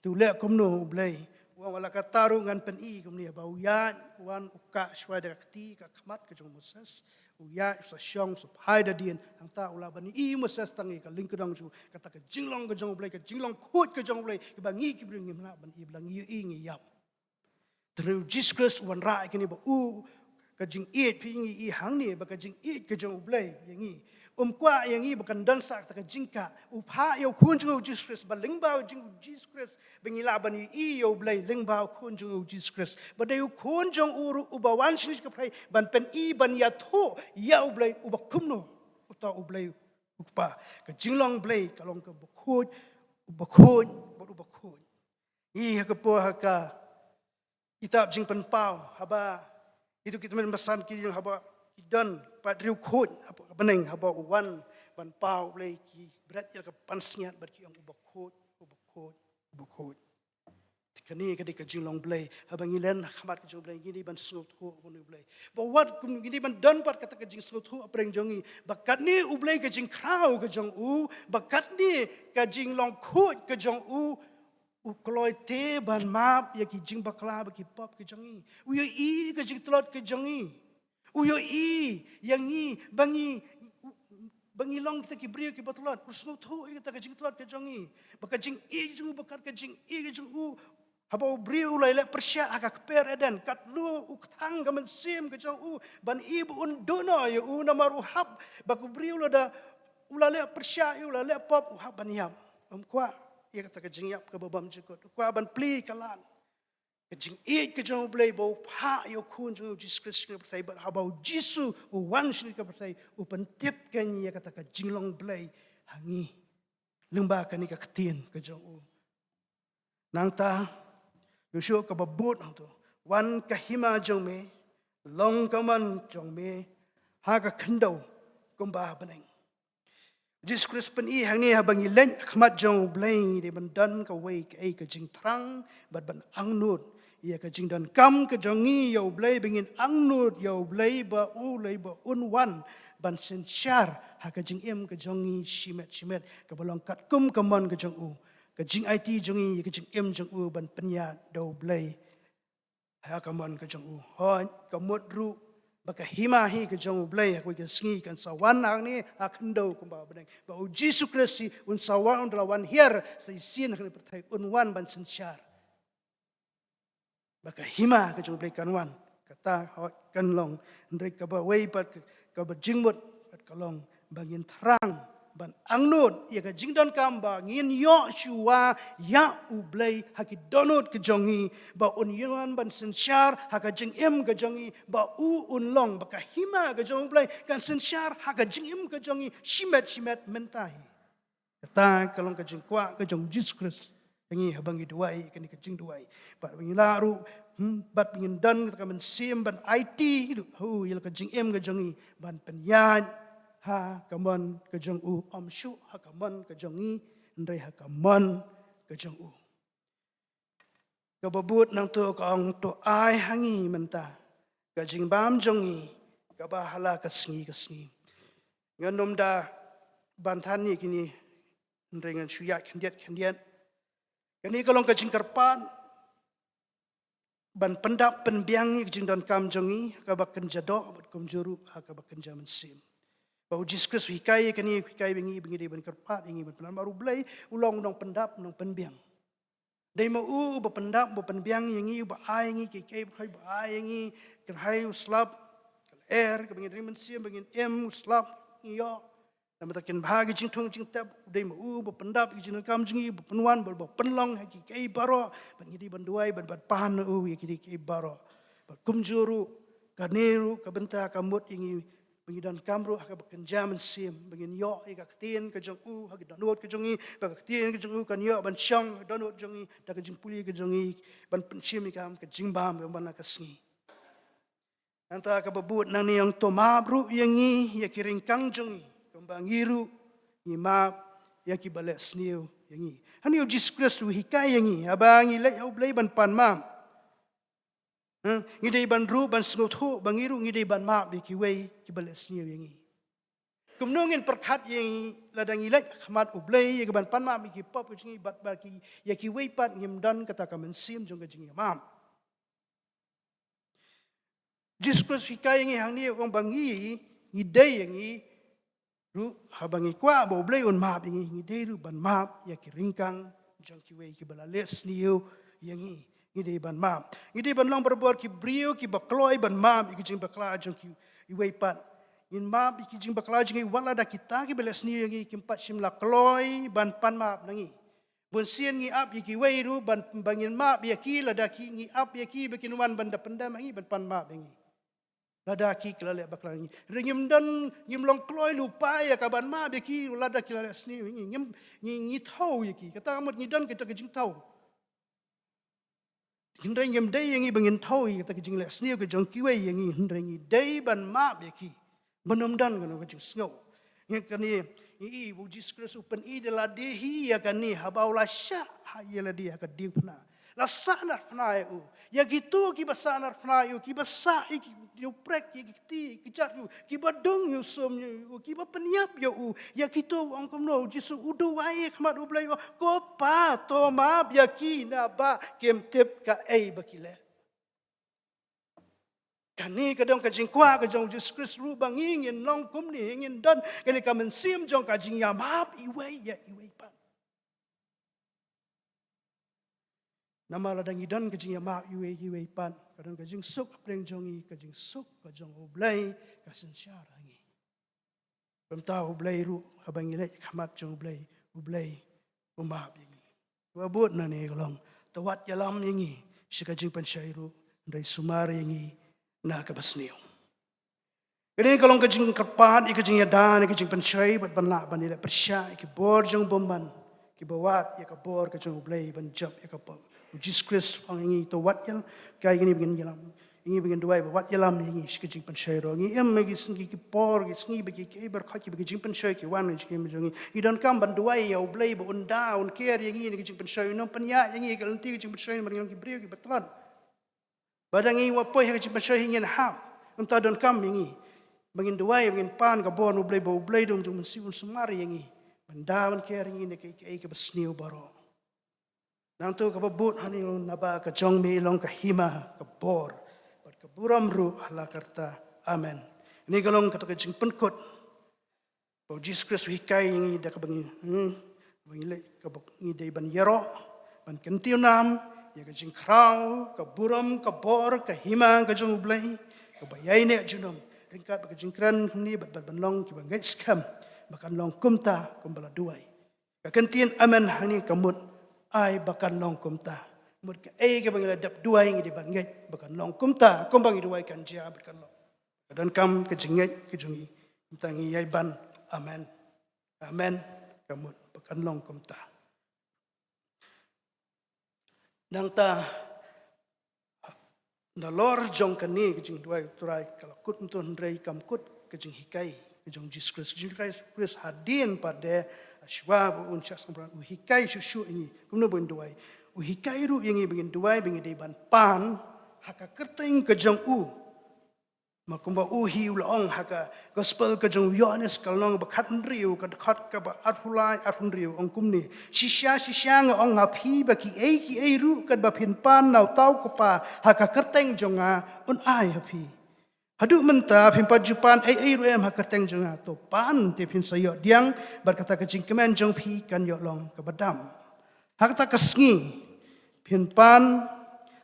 Te u leh kumno U Blei? U ong la kata ruh ngan pyni kumne, ba u ïaid, u wan u kah shuwa da ka kti ka khmat ka jong u Moses. U ïaid u sa shong, u sa phai da dien, hangta u lah ban ïohi u Moses tang ïa ka lyngkdong jong u, kata ka jinglong ka jong U Blei, ka jinglong khuid ka jong U Blei, kaba ngi ki briew ngim lah ban ïohi, ba la ngi ïohi ngi ïap. Te U Jisu Khrist u wanrah ïa kane ba u, ka jingïeit, phi ngi i hangne ba ka jingïeit ka jong U Blei ïa ngi. Um kwah ïa ngi ba kan don sa kata ka jingkah. U phah ïa u khun jong u Jisu Khrist, ba lyngba u jong u Jisu Khrist ba ngi lah ban ïohi ïa U Blei lyngba u khun jong u Jisu Khrist. Ba dei u khun jong u ruh uba wan shane sha ka pyrthei ban pyni, ban ïathuh ïa U Blei uba kumno uta U Blei u Kpa. Ka jinglong Blei ka long kaba khuid, uba khuid, bad uba khuid. Ngi ha ka por ha ka kitab Jingpynpaw, haba itu ki tymmen basan ki ïa haba ki don pat riewkhuid hapoh ka bneng, haba u wan ban paw U Blei, ki bret ïa ka pansngiat bad ki ong, "Uba khuid, uba khuid, uba khuid." Te kane ka dei ka jinglong Blei. Haba ngi len ha khmat ka jong U Blei, ngi dei ban sngewthuh ïa U Blei. Ba wat kum ngi dei ban don pat kata ka jingsngewthuh hapdeng jong ngi ba katne U Blei ka jingkhraw ka jong u, ba katne ka jinglong khuid ka jong u, u kloi te ban map ïa ki jingbakla bad ki pop ki jong ngi. U ïohi ka jingtlot ki jong ngi. U ïohi ïa ngi ba ngi, ba ngi long kita ki briew kiba tlot. U sngewthuh ïa kita ka jingtlot ki jong ngi. Ba ka jingïeit jong u, ba kat ka jingïeit jong u, haba u briew u la leh pyrshah ha ka kper Eden, katno u kthang ka mynsiem ka jong u ban ïohi ba un duh noh ïa u, namar u hap ba u briew u la da, u la leh pyrshah ïa u, la leh pop, u hap ban ïap. Um kwah ïa kata ka jingïap kaba bymjukut. U kwah ban plie ka lad. Ka jingïeit ka jong U Blei ba u phah ïa u khun jong u Jisu Khrist sha ka pyrthei, bad haba u Jisu u wan sha ka pyrthei, u pyntip kein ïa kata ka jinglong Blei ha ngi lyngba kane ka ktien ka jong u. Nangta, ïa u shuh kaba bud hangto, "Wan ka hima jong me, long ka mon jong me ha ka khyndew kumba ha bneng." Jisu Khrist pyni hangne, haba ngi leit ha khmat jong U Blei, ngi dei ban don kawei ka, ei, ka jingthrang bad ban angnud ïa ka jingdonkam ka jong ngi ïa U Blei, ba ngin angnud ïa U Blei ba u lei ba un wan ban synshar ha ka jingim ka jong ngi shimet shimet, kaba long katkum ka mon ka jong u. Ka jingaiti jong ngi ïa ka jingim jong u ban pynïaid da U Blei ha ka mon ka jong u. Hooid, ka mut ruh ba ka hima hi ka jong U Blei ha kawei ka sngi kan sa wan hangne ha khyndew kumba ha bneng. Ba u Jisu Khrist hi un sa wan, un da la wan hiar sa shisien ha kane ka pyrthei, un wan ban synshar. Ba ka hima ka jong U Blei kan wan. Kata, hooid, kan long. Hynrei kaba wei pat ka, kaba jingmut pat ka long ba ngin thrang ban angnud ïa ka jingdonkam, ba ngin ïoh shuwa ïa U Blei ha ki dohnud ka jong ngi, ba un ïoh ban synshar ha ka jingim ka jong ngi, ba u un long, ba ka hima ka jong U Blei kan synshar ha ka jingim ka jong ngi shimet shimet mynta hi. Kata ka long ka jingkwah ka jong Jisu Khrist ïa ngi haba ngi duwai kane ka jingduwai. Bad ba ngin lah ruh, hmm, bad ba ngin don kata ka mynsiem ban aiti ruh, hu, ïa la ka jingim ka jong ngi ban pynïaid ha ka mon ka jong u, ym shuh ha ka mon ka jong ngi, hynrei ha ka mon ka jong u. Kaba bud nangto ka ong, to ai ha ngi mynta ka jingbam jong ngi kaba ha la ka sngi ka sngi. Ngan ym da ban than ïa kine, hynrei ngan shu ïaid khyndiat khyndiat. Kane ka long ka jingkyrpad ban pyndap pynbiang ïa ka jingdonkam jong ngi ha kaba kynja doh bad kumjuh ruh ha kaba kynja mynsiem. Ba u Jisu Khrist u hikai ïa kane, u hikai ïa ngi ba ngi dei ban kyrpad ïa ngi ban pyndap, namar U Blei u long u nongpyndap, u nongpynbiang. Dei ma u uba pyndap, uba pynbiang ïa ngi, uba ai ïa ngi kiei kiei baroh, uba ai ïa ngi, kynhai u slap, ka lyer, kaba ngin ring mynsiem, ba ngin im, u slap, ngi ïoh. Namar kata kin bha ki jingthung jingtep, dei ma u uba pyndap ïa ki jingdonkam jong ngi, uba pynwan, uba, uba pynlong ha kiei kiei baroh, bad ngi dei ban duwai, bad, bad pan na u ïa kiei kiei baroh. Bad kumjuh ruh, kane ruh ka bynta ka mut ïa ngi ba ngi donkam ruh ha kaba kynja mynsiem, ba ngin ïoh ïa ka ktien ka jong u ha ki dohnud ka jong ngi, ba ka ktien ka jong u kan ïoh ban shong ha ki dohnud jong ngi, da ka jingpule ka jong ngi, ban pynshim ïa ka, ka jingbam ka man la ka sngi. Nangta kaba bud nangne ong, to map ruh ïa ngi ïa ki ryngkang jong ngi, kumba ngi ruh ngi map ïa kiba leh sniew ïa ngi. Hangne u Jisu Khrist u hikai ïa ngi, haba ngi leit ha U Blei ban pan map, hmm, ngi dei ban ruh ban sngewthuh ba ngi ruh ngi dei ban map ïa kiwei kiba leh sniew ïa ngi. Kumno ngin pyrkhat ïa ngi lada ngi leit ha khmat U Blei ïa ka ban pan map ïa ki pop ki jong ngi, bad ba ki, ïa kiwei pat ngim don kata ka mynsiem jong ka jingïamap. Jisu Khrist u hikai ïa ngi hangne, u ong ba ngi, ngi dei ïa ngi ruh, haba ngi kwah ba U Blei un map ïa ngi, ngi dei ruh ban map ïa ki ryngkang jong kiwei kiba la leh sniew ïa ngi. Ngi dei ban map. Ngi dei ban long barabor ki briew kiba kloi ban map ïa ki jingbakla jong kiwei pat. Ngin map ïa ki jingbakla jong ngi wat lada kita kiba leh sniew ïa ngi kim pat shym la kloi ban pan map na ngi. Bun sien ngi ap ïa kiwei ruh ban, ba ngin map ïa ki, lada ki ngi ap ïa ki ba kin wan ban da pyndem ha ngi ban pan map ïa ngi. Lada ki ki la leh bakla ïa ngi. Hynrei ngim don, ngim long kloi lypa ïa ka ban map ïa ki lada ki la leh sniew ïa ngi. Ngim, ngi, ngi thew ïa ki. Kata ka mut ngi don kita ki jingthew. Hynrei ngim dei ïa ngi ba ngin thew ïa kita ki jingleh sniew ka jong kiwei ïa ngi, hynrei ngi dei ban map ïa ki. Ban ym don kano ka jingsngew. Ngi kane, ngi i ba u Jisu Khrist u pyni da lade hi ïa kane haba u la shah ha ïa lade ha ka diengphna. La sahnarphna ïa u. Ïa kito kiba sahnarphna ïa u, kiba sah ïa ki, ïa u prek, ïa ki kti, ki jat ïa u, kiba dung ïa u sum ïa u, kiba pynïap ïa u. Ïa kito u ong kumno, u Jisu u duwai ha khmat u Blei u ong, Ko Pa, to map ïa ki naba kim tip kaei ba ki leh. Kane ka dei ka jingkwah ka jong u Jisu Khrist ruh ba ngi ngin long kumne, ngin don kane ka mynsiem jong ka jingïamap iwei ïa iwei pat. Namar lada ngi don ka jingïamap iwei ïa iwei pat, ka don ka jingsuk hapdeng jong ngi, ka jingsuk ka jong u Blei ka synshar ha ngi. Kumta u Blei ruh, haba ngi leit ha khmat jong u Blei, u Blei u map ïa ngi. Kaba bud nangne ka long, to wat ïalam ïa ngi sha ka jingpynshoi ruh, hynrei sumar ïa ngi na kaba sniew. Kane ka long ka jingkyrpad ïa ka jingïada na ka jingpynshoi bad ban lah ban ïaleh pyrshah ïa ki bor jong u bymman, kiba wad ïa ka bor ka jong u Blei ban jop ïa ka pop. U Jisu Khrist u ong ïa ngi, to wat ïalam, ka ïa ngi ba ngin ïalam. Ïa ngi ba ngin duwai ba wat ïalam ïa ngi sha ka jingpynshoi ruh. Ngi im ha ki sngi ki por, ki sngi ba ki, ki baroh ki, ba ki jingpynshoi ki wan ha ka jingim jong ngi. Ngi donkam ban duwai ïa u Blei ba un da, un ker ïa ngi na ka jingpynshoi, un ym pynïaid ïa ngi ha ka lynti ka jingpynshoi namar ngi long ki briew kiba tlot. Ba lada ngi wan poi ha ka jingpynshoi hi ngin hap. Kumta donkam ïa ngi ba ngin duwai, ba ngin pan ka bor na u Blei, ba u Blei u dei u jong u Mynsiem un sumar ïa ngi ban da ban ker ïa ngi na kiei kiei kiba sniew baroh. Nangta kaba bud hangne, naba ka jong me long ka hima, ka bor bad ka burom ruh ha la karta. Amen. Kane ka long kata ka jingpynkut ba u Jisu Khrist u hikai ïa ngi da kaba ngi, hmm, ba ngi leh, kaba ngi dei ban ïaroh, ban kyntiew nam ïa ka jingkhraw, ka burom, ka bor, ka hima ka jong u Blei, kaba ïaineh junom. Ryngkat bad ka jingkren hangne bad, bad ban long kiba ngeit skhem ba kan long kumta kumba la duwai. Ka kyntien amen hangne ka mut ai ba kan long kumta. Mut kaei kaba ngi la dep duwai ngi dei ban ngeit ba kan long kumta, kumba ngi duwai kan jia bad kan long. Ka donkam ka jingngeit ka jong ngi. Kumta ngi ïai ban amen. Amen. Ka mut ba kan long kumta. Nangta nalor jong kane ka jingduwai u Trai ka la kut mynta, hynrei kam kut ka jinghikai ka jong u Jisu Khrist. Ka jinghikai u Jisu Khrist hadien pat de, shuwa ba un shah sngewbha, u hikai shuh shuh ïa ngi kumno ban duwai. U hikai ruh ïa ngi ba ngin duwai ba ngi dei ban pan ha ka kyrteng ka jong u. Ma kumba u hi u la ong ha ka gospel ka jong u Ïohannes ka lynnong ba khathynriew, ka dkhot kaba arphew lai, arphew hynriew, ong kumne: Shisha shisha nga ong ha phi ba kiei kiei ruh katba phin pan na uta u Kpa ha ka kyrteng jong nga, un ai ha phi. Haduh mynta phim pat ju pan ei ei ruh em ha ka kyrteng jong nga. To pan te phin sa ïoh pdiang, bad kata ka jingkmen jong phi kan ïoh long kaba dam. Ha kata ka sngi phin pan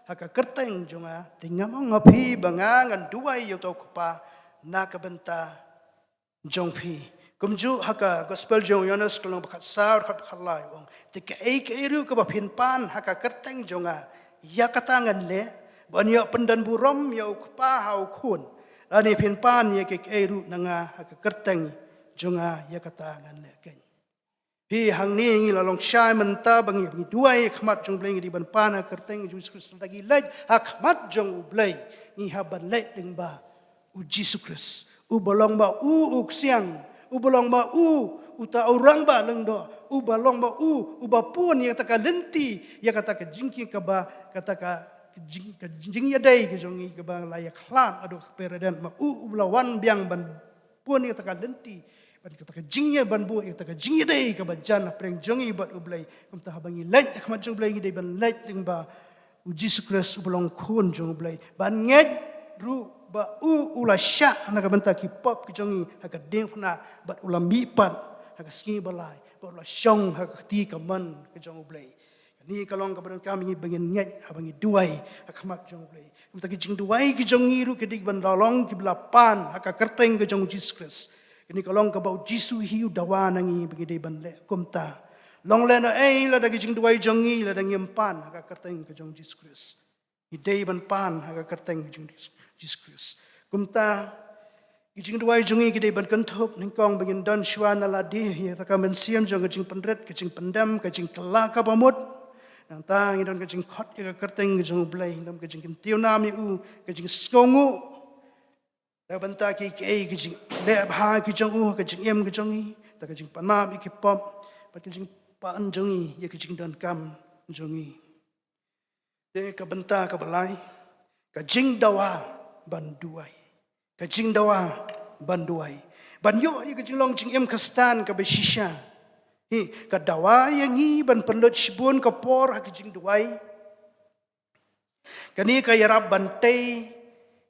ha ka kyrteng jong nga, te ngam ong ha phi ba nga ngan duwai ïa uta u Kpa na ka bynta jong phi. Kumjuh ha ka gospel jong u Ïohannes ka lynnong ba khatsaw, dkhot ba khatlai, u ong: Te kaei kaei ruh kaba phin pan ha ka kyrteng jong nga, ïa kata ngan leh, ban ïoh pyndonburom ïa u Kpa ha u Khun. Lane phin pan ïa kiei kiei ruh na nga ha ka kyrteng jong nga, ïa kata ngan leh keiñ. Hi hangne ngi la long shai mynta ba ngi, ba ngi duwai ha khmat jong u Blei ngi dei ban pan ha ka kyrteng jong u Jisu Khrist. Lada ngi leit ha khmat jong u Blei ngi hap ban leit lyngba u Jisu Khrist, uba long ba u u ksiang, uba long ba u uta u rangbah lyngdoh, uba long ba u uba pun ïa kata ka lynti, ïa kata ka jingkieng kaba, kata ka jing, ka jingïadei ka jong ngi kaba la ïakhlad haduh ka paradais, ma u uba la wan biang ban pun ïa kata ka lynti, ban kata ka jingïa, ban buh ïa kata ka jingïadei kaba jan hapdeng jong ngi bad u Blei. Kumta haba ngi leit ha khmat jong u Blei ngi dei ban leit lyngba u Jisu Khrist uba long Khun jong u Blei, ban ngeit ruh ba u u la shah na ka bynta ki pop ki jong ngi ha ka diengphna, bad u la mihpat ha ka sngi ba lai, bad u la shong ha ka kti kamon ka jong u Blei. Kane ka long kaba donkam ïa ngi ba ngin ngeit haba ngi duwai ha khmat jong U Blei. Kumta ki jingduwai ki jong ngi ruh ki dei ban long kiba la pan ha ka kyrteng ka jong U Jisu Khrist. Kane ka long kaba U Jisu hi u dawa na ngi ba ngi dei ban leh kumta. Long lehnohei lada ki jingduwai jong ngi lada ngim pan ha ka kyrteng ka jong U Jisu Khrist. Ngi dei ban pan ha ka kyrteng ka jong Jisu Khrist. Kumta ki jingduwai jong ngi ki dei ban kynthup nyngkong ba ngin don shuwa na lade ïa kata ka mynsiem jong ka jingpynrit, ka jingpyndem, ka jingkylla kaba mut. Nangta ngi don ka jingkhot ïa ka kyrteng ka jong U Blei, ngi don ka jingkyntiew nam ïa u, ka jingsngewnguh na ka bynta kiei kiei ki jingleh bha ki jong u, ka jingim ka jong ngi, ta ka jingpanap ïa ki pop, bad ka jingpan jong ngi ïa ka jingdonkam jong ngi. Te ka bynta kaba lai, ka jingdawa ban duwai. Ka jingdawa ban duwai. Ban ïoh ïa ka jinglong jingim Khristan kaba shisha. Hi, ka dawa ïa ngi ban pynlut shibun ka por ha ka jingduwai. Kane ka ïarap ban tei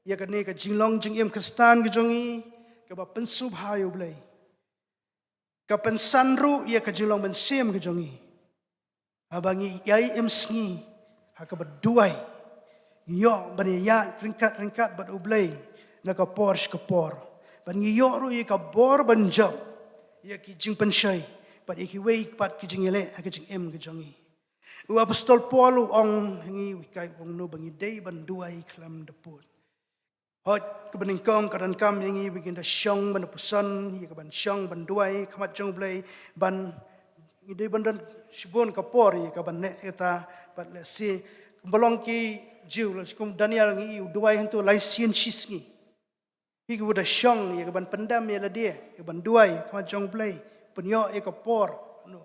ïa kane ka jinglong jingim Khristan ka jong ngi kaba pynsngewbha ïa U Blei. Ka pynsan ruh ïa ka jinglong mynsiem ka jong ngi. Haba ngi ïai im sngi ha kaba duwai, ngi ïoh ban ïaid ryngkat ryngkat bad U Blei na ka por sha ka por. Bad ngi ïoh ruh ïa ka bor ban jop ïa ki jingpynshoi bad ïa kiwei pat ki jingïaleh ha ka jingim ka jong ngi. U Apostol Paul u ong ha ngi, u hikai, u ong kumno ba ngi dei ban duwai khlem da pud. Hooid, kaba nyngkong ka donkam ïa ngi ba ngin da shong ban da puson, ïa ka ban shong ban duwai ha khmat jong U Blei, ban, ngi dei ban don shibun ka por ïa ka ban leh kata, bad lehse kumba long ki Jiw, lehse kum Daniel ngi ïohi u duwai hangto lai sien shi sngi. Hi, u da shong ïa ka ban pyndem ïa lade, ïa ka ban duwai ha khmat jong U Blei, pynïoh ïa ka por. No.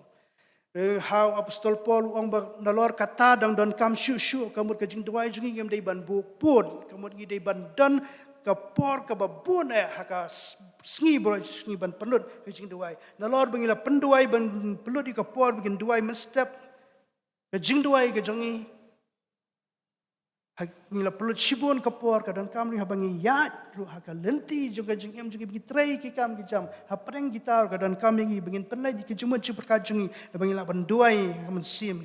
Eh, ha u Apostol Paul u ong ba nalor kata dang donkam shuh shuh, ka mut ka jingduwai jong ngi ngim dei ban buh pud, ka mut ngi dei ban don ka por kaba bun eh ha ka s-, sngi baroh sngi ban pynlut ka jingduwai. Nalor ba ngi la pynduwai ban pynlut ïa ka por ba ngin duwai mynstep, ka jingduwai ka jong ngi ha, ngi la pynlut shibun ka por, ka donkam ruh haba ngi ïaid ruh ha ka lynti jong ka jingim jong ngi, ba ngi trei ki kam ki jam hapdeng kita ruh, ka donkam ïa ngi ba ngin pynlait ïa ki jingmut jingpyrkhat jong ngi, ba ngi lah ban duwai ha ka mynsiem.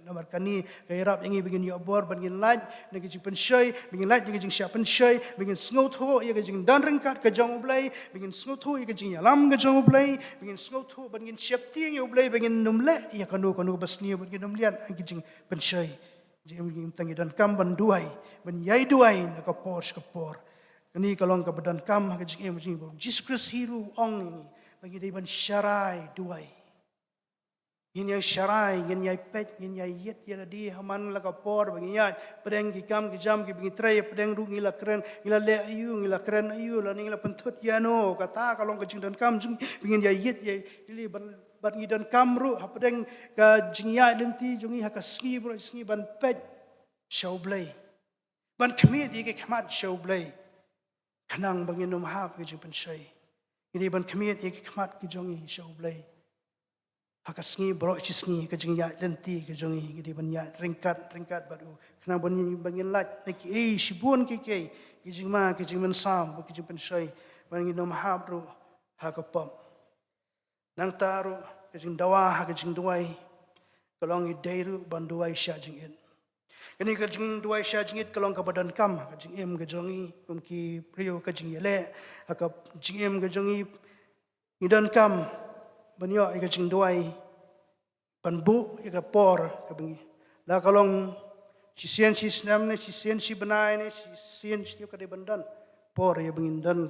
Namar kane ka ïarap ïa ngi ba ngin ïoh bor ban ngin lait na ka jingpynshoi, ba ngin lait na ka jingshah pynshoi, ba ngin sngewthuh ïa ka jingdon ryngkat ka jong U Blei, ba ngin sngewthuh ïa ka jingïalam ka jong U Blei, ba ngin sngewthuh ban ngin sheptieng ïa U Blei, ba ngin ym leh ïa kano kano kaba sniew, ba ngin ym leh ïa ka jingpynshoi. Jingim jong ngi, tang ngi donkam ban duwai, ban ïai duwai na ka por sha ka por. Kane ka long kaba donkam ha ka jingim jong ngi, ba U Jisu Khrist hi ruh u ong ïa ngi ba ngi dei ban sharai duwai. Ngin ïai sharai, ngin ïai peit, ngin ïai ïit ïa lade ha man la ka por ba ngi ïaid, pdeng ki kam ki jam kiba ngi trei, pdeng ruh ngi la kren, ngi la leh aïu, ngi la kren aïu, lane ngi la pynthut ïano, kata ka long ka jingdonkam jong ngi, ba ngin ïai ïit ïa lade ban Bad ngi donkam ruh hapdeng ka jingïaid lynti jong ngi ha ka sngi baroh sngi ban peit sha U Blei, ban khmied ïa ki khmat sha U Blei, khnang ba ngin ym hap ka jingpynshoi. Ngi dei ban khmied ïa ki khmat ki jong ngi sha U Blei ha ka sngi baroh shi sngi, ka jingïaid lynti ka jong ngi, ngi dei ban ïaid ryngkat ryngkat bad u, khnang ba ngin, ba ngin lait na kiei shibun kiei kiei, ki jingma, ki jingmynsaw, bad ki jingpynshoi, ba ngin ym hap ruh ha ka pop. Nangta ruh ka jingdawa ha ka jingduwai ka long, ngi dei ruh ban duwai shah jingit. Kane ka jingduwai shah jingit ka long kaba donkam ha ka jingim ka jong ngi kum ki briew ka jingïaleh. Ha ka jingim ka jong ngi, ngi donkam ban ïoh ïa ka jingduwai, ban buh ïa ka por kaba ngi, la ka long shisien shi snem ne, shisien shi bnai ne, shisien shi taïew, ka dei ban don por ïa ba ngin don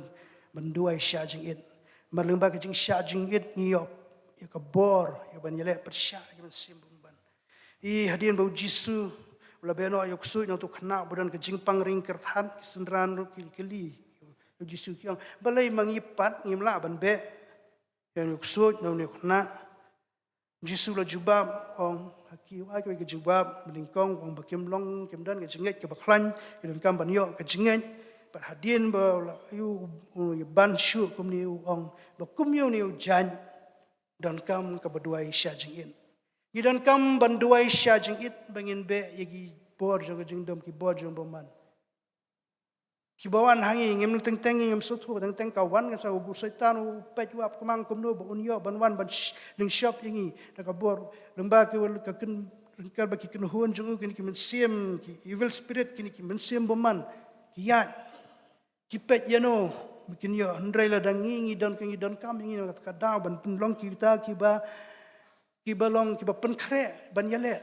ban duwai shah jingit. Namar lyngba ka jingshah jingit ngi ïoh ïa ka bor ïa ban ïaleh pyrshah ïa ka mynsiem bymman. Ïa hadien ba U Jisu u la beh noh ïa u ksuid, nangta u khynnah ba don ka jingpang ring kyrthat, ki synran ruh ki kylli U Jisu, ki ong, balei ma ngi pat ngim lah ban beh ïa une u ksuid ne une u khynnah? Jisu u la jubab, ong ha ki, u ai kawei ka jubab ba nyngkong, ong ba kim long, kim don ka jingngeit kaba khlaiñ, ki donkam ban ïoh ka jingngeit. Bad hadien ba u la ïoh, u ïa ban shuh kumne, u ong ba kum ïa une u jait donkam kaba duwai shah jingit. Ngi donkam ban duwai shah jingit ba ngin beh ïa ki bor jong ka jingdum, ki bor jong bymman. Kiba wan ha ngi, ngim teng teng, ngim sngewthuh teng teng ka wan ka sha u Soitan, u peit, u ap kmang kumno ba un ïoh ban wan ban sh-, lyngshop ïa ngi da ka bor. Lyngba ki, ka kyn-, ryngkat bad ki kynhun jong u, kine ki mynsiem, ki evil spirit, kine ki mynsiem bymman, ki ïaid, ki peit ïano ba kin ïoh, hynrei lada ngi, ngi don, ngi donkam ïa ngi kata ka daw ban pynlong kita kiba, kiba long kiba pynkhreh ban ïaleh.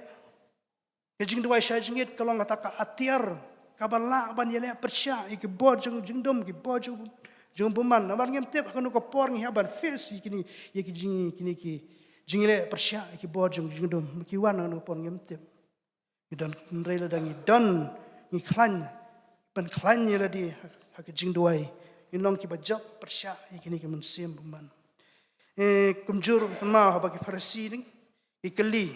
Ka jingduwai shah jingit ka long kata ka atiar kaba lah ban ïaleh pyrshah ïa ki bor jong jingdum, ki bor jong, jong bymman. Namar ngim tip ha kano ka por ngi hap ban face ïa kine, ïa ki jing, kine ki jingïaleh pyrshah ïa ki bor jong jingdum, ki wan ha kano ka por ngim tip. Ngi don, hynrei lada ngi don, ngi khlaiñ, pynkhlaiñ ïa lade ha, ha ka jingduwai, ngin long kiba jop pyrshah ïa kine ki mynsiem bymman. Eh, kumjuh ruh kynmaw haba ki Pharisi dang, ki kylli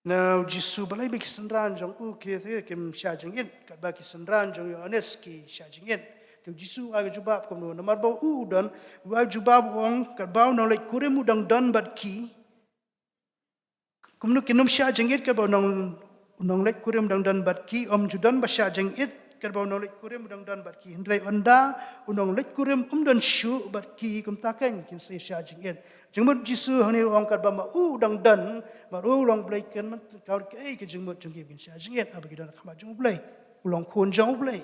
na u Jisu, balei ba ki synran jong u ki, ki, kim shah jingit katba ki synran jong u Ïoannis ki shah jingit? Te u Jisu u ai ka jubab kumno? Namar ba u don, u ai jubab, u ong, katba u nongleit kurim u dang don bad ki. Kumno kin ym shah jingit katba u nong, u nongleit kurim u dang don bad ki? Ym ju don ba shah jingit katba u nongleit kurim u dang don bad ki. Hynrei ynda u nongleit kurim um don shuh bad ki, kumta keiñ kin sa shah jingit. Jingmut Jisu hangne u ong katba ma u dang don, ma u long Blei, keiñ, ma kaei ka jingmut jong ki ba kin shah jingit haba ki don ha khmat jong u Blei? U long khun jong u Blei.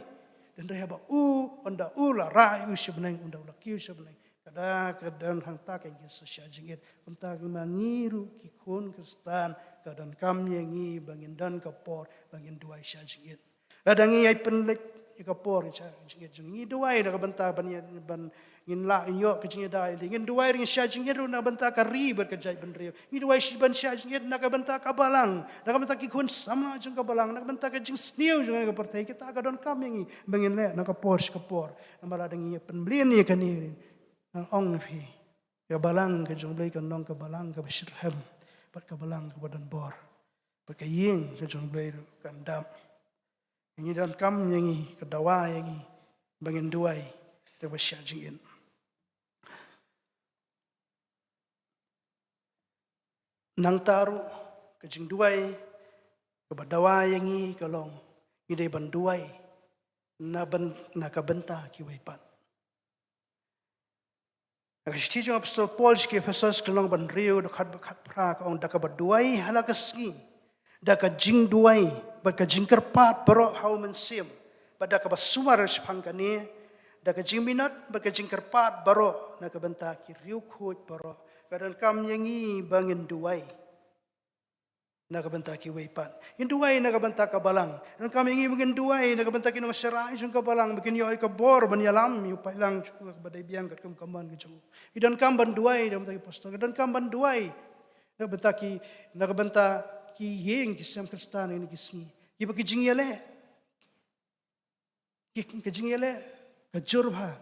Hynrei haba u, ynda u la rah ïa u sha bneng, ynda u la kiew sha bneng, ka da, ka don hangta keiñ kin sa shah jingit. Kumta ma ngi ruh ki khun Khristan, ka donkam ïa ngi ba ngin don ka por ba ngin duwai shah jingit. Lada ngi ïai pynleit ïa ka por shah jingit jong ngi, ngi duwai na ka bynta ban ïa, ban ngin lah ïoh ka jingïada ïalade. Ngin duwai ruh, ngin shah jingit ruh na ka bynta ka ri bad ka jaitbynriew. Ngi duwai shi ban shah jingit na ka bynta ka balang, na ka bynta ki khun samla jong ka balang, na ka bynta ka jingsniew jong ka pyrthei. Kita ka donkam ïa ngi ba ngin leh na ka por sha ka por. Namar lada ngi ïa pynmlien ïa kane, ngan ong ïa phi, ka balang ka jong u Blei kan long ka balang kaba shitrhem bad ka balang kaba don bor, bad ka ïing ka jong u Blei ruh kan dap. Ngi donkam ïa ngi, ka dawa ïa ngi ba ngin duwai da kaba shah jingit. Nangta ruh ka jingduwai kaba dawa ïa ngi ka long, ngi dei ban duwai na byn-, na ka bynta kiwei pat. Na ka shithi jong u Apostol Paul sha ki Ephesos, ka lynnong ba hynriew, dkhot ba khatphra, ka ong, da kaba duwai ha la ka sngi, da ka jingduwai bad ka jingkyrpad baroh ha u Mynsiem, bad da kaba sumar shaphang kane, da ka jingminot bad ka jingkyrpad baroh na ka bynta ki riewkhuid baroh. Ka donkam ïa ngi ba ngin duwai na ka bynta kiwei pat. Ngin duwai na ka bynta ka balang. Donkam ïa ngi ba ngin duwai na ka bynta ki nongshakri jong ka balang, ba kin ïoh ïa ka bor ban ïalam ïa u paidlang jong u kaba dei biang katkum ka mon ka jong u. Ngi donkam ban duwai na ka bynta ki apostol. Ngi donkam ban duwai na ka bynta ki, na ka bynta ki ïing ki sem Khristan ha kine ki sngi, kiba ki jingïaleh, ki, ka jingïaleh ka jur bha.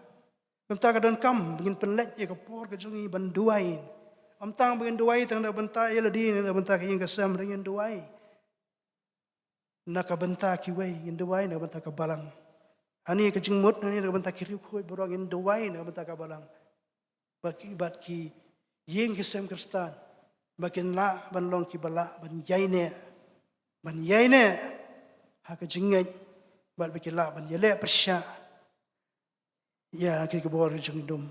Kumta ka donkam ba ngin pynleit ïa ka por ka jong ngi ban duwai. Ym tang ba ngin duwai tang na ka bynta ïa lade, na ka bynta ka ïing ka sem, hynrei ngin duwai na ka bynta kiwei, ngin duwai na ka bynta ka balang. Hangne ka jingmut hangne, na ka bynta ki riewkhuid baroh, ngin duwai na ka bynta ka balang bad ki, bad ki ïing ki sem Khristan, ba kin lah ban long kiba lah ban ïaineh, ban ïaineh ha ka jingngeit, bad ba kin lah ban ïaleh pyrshah ïa ki, ki bor jingdum.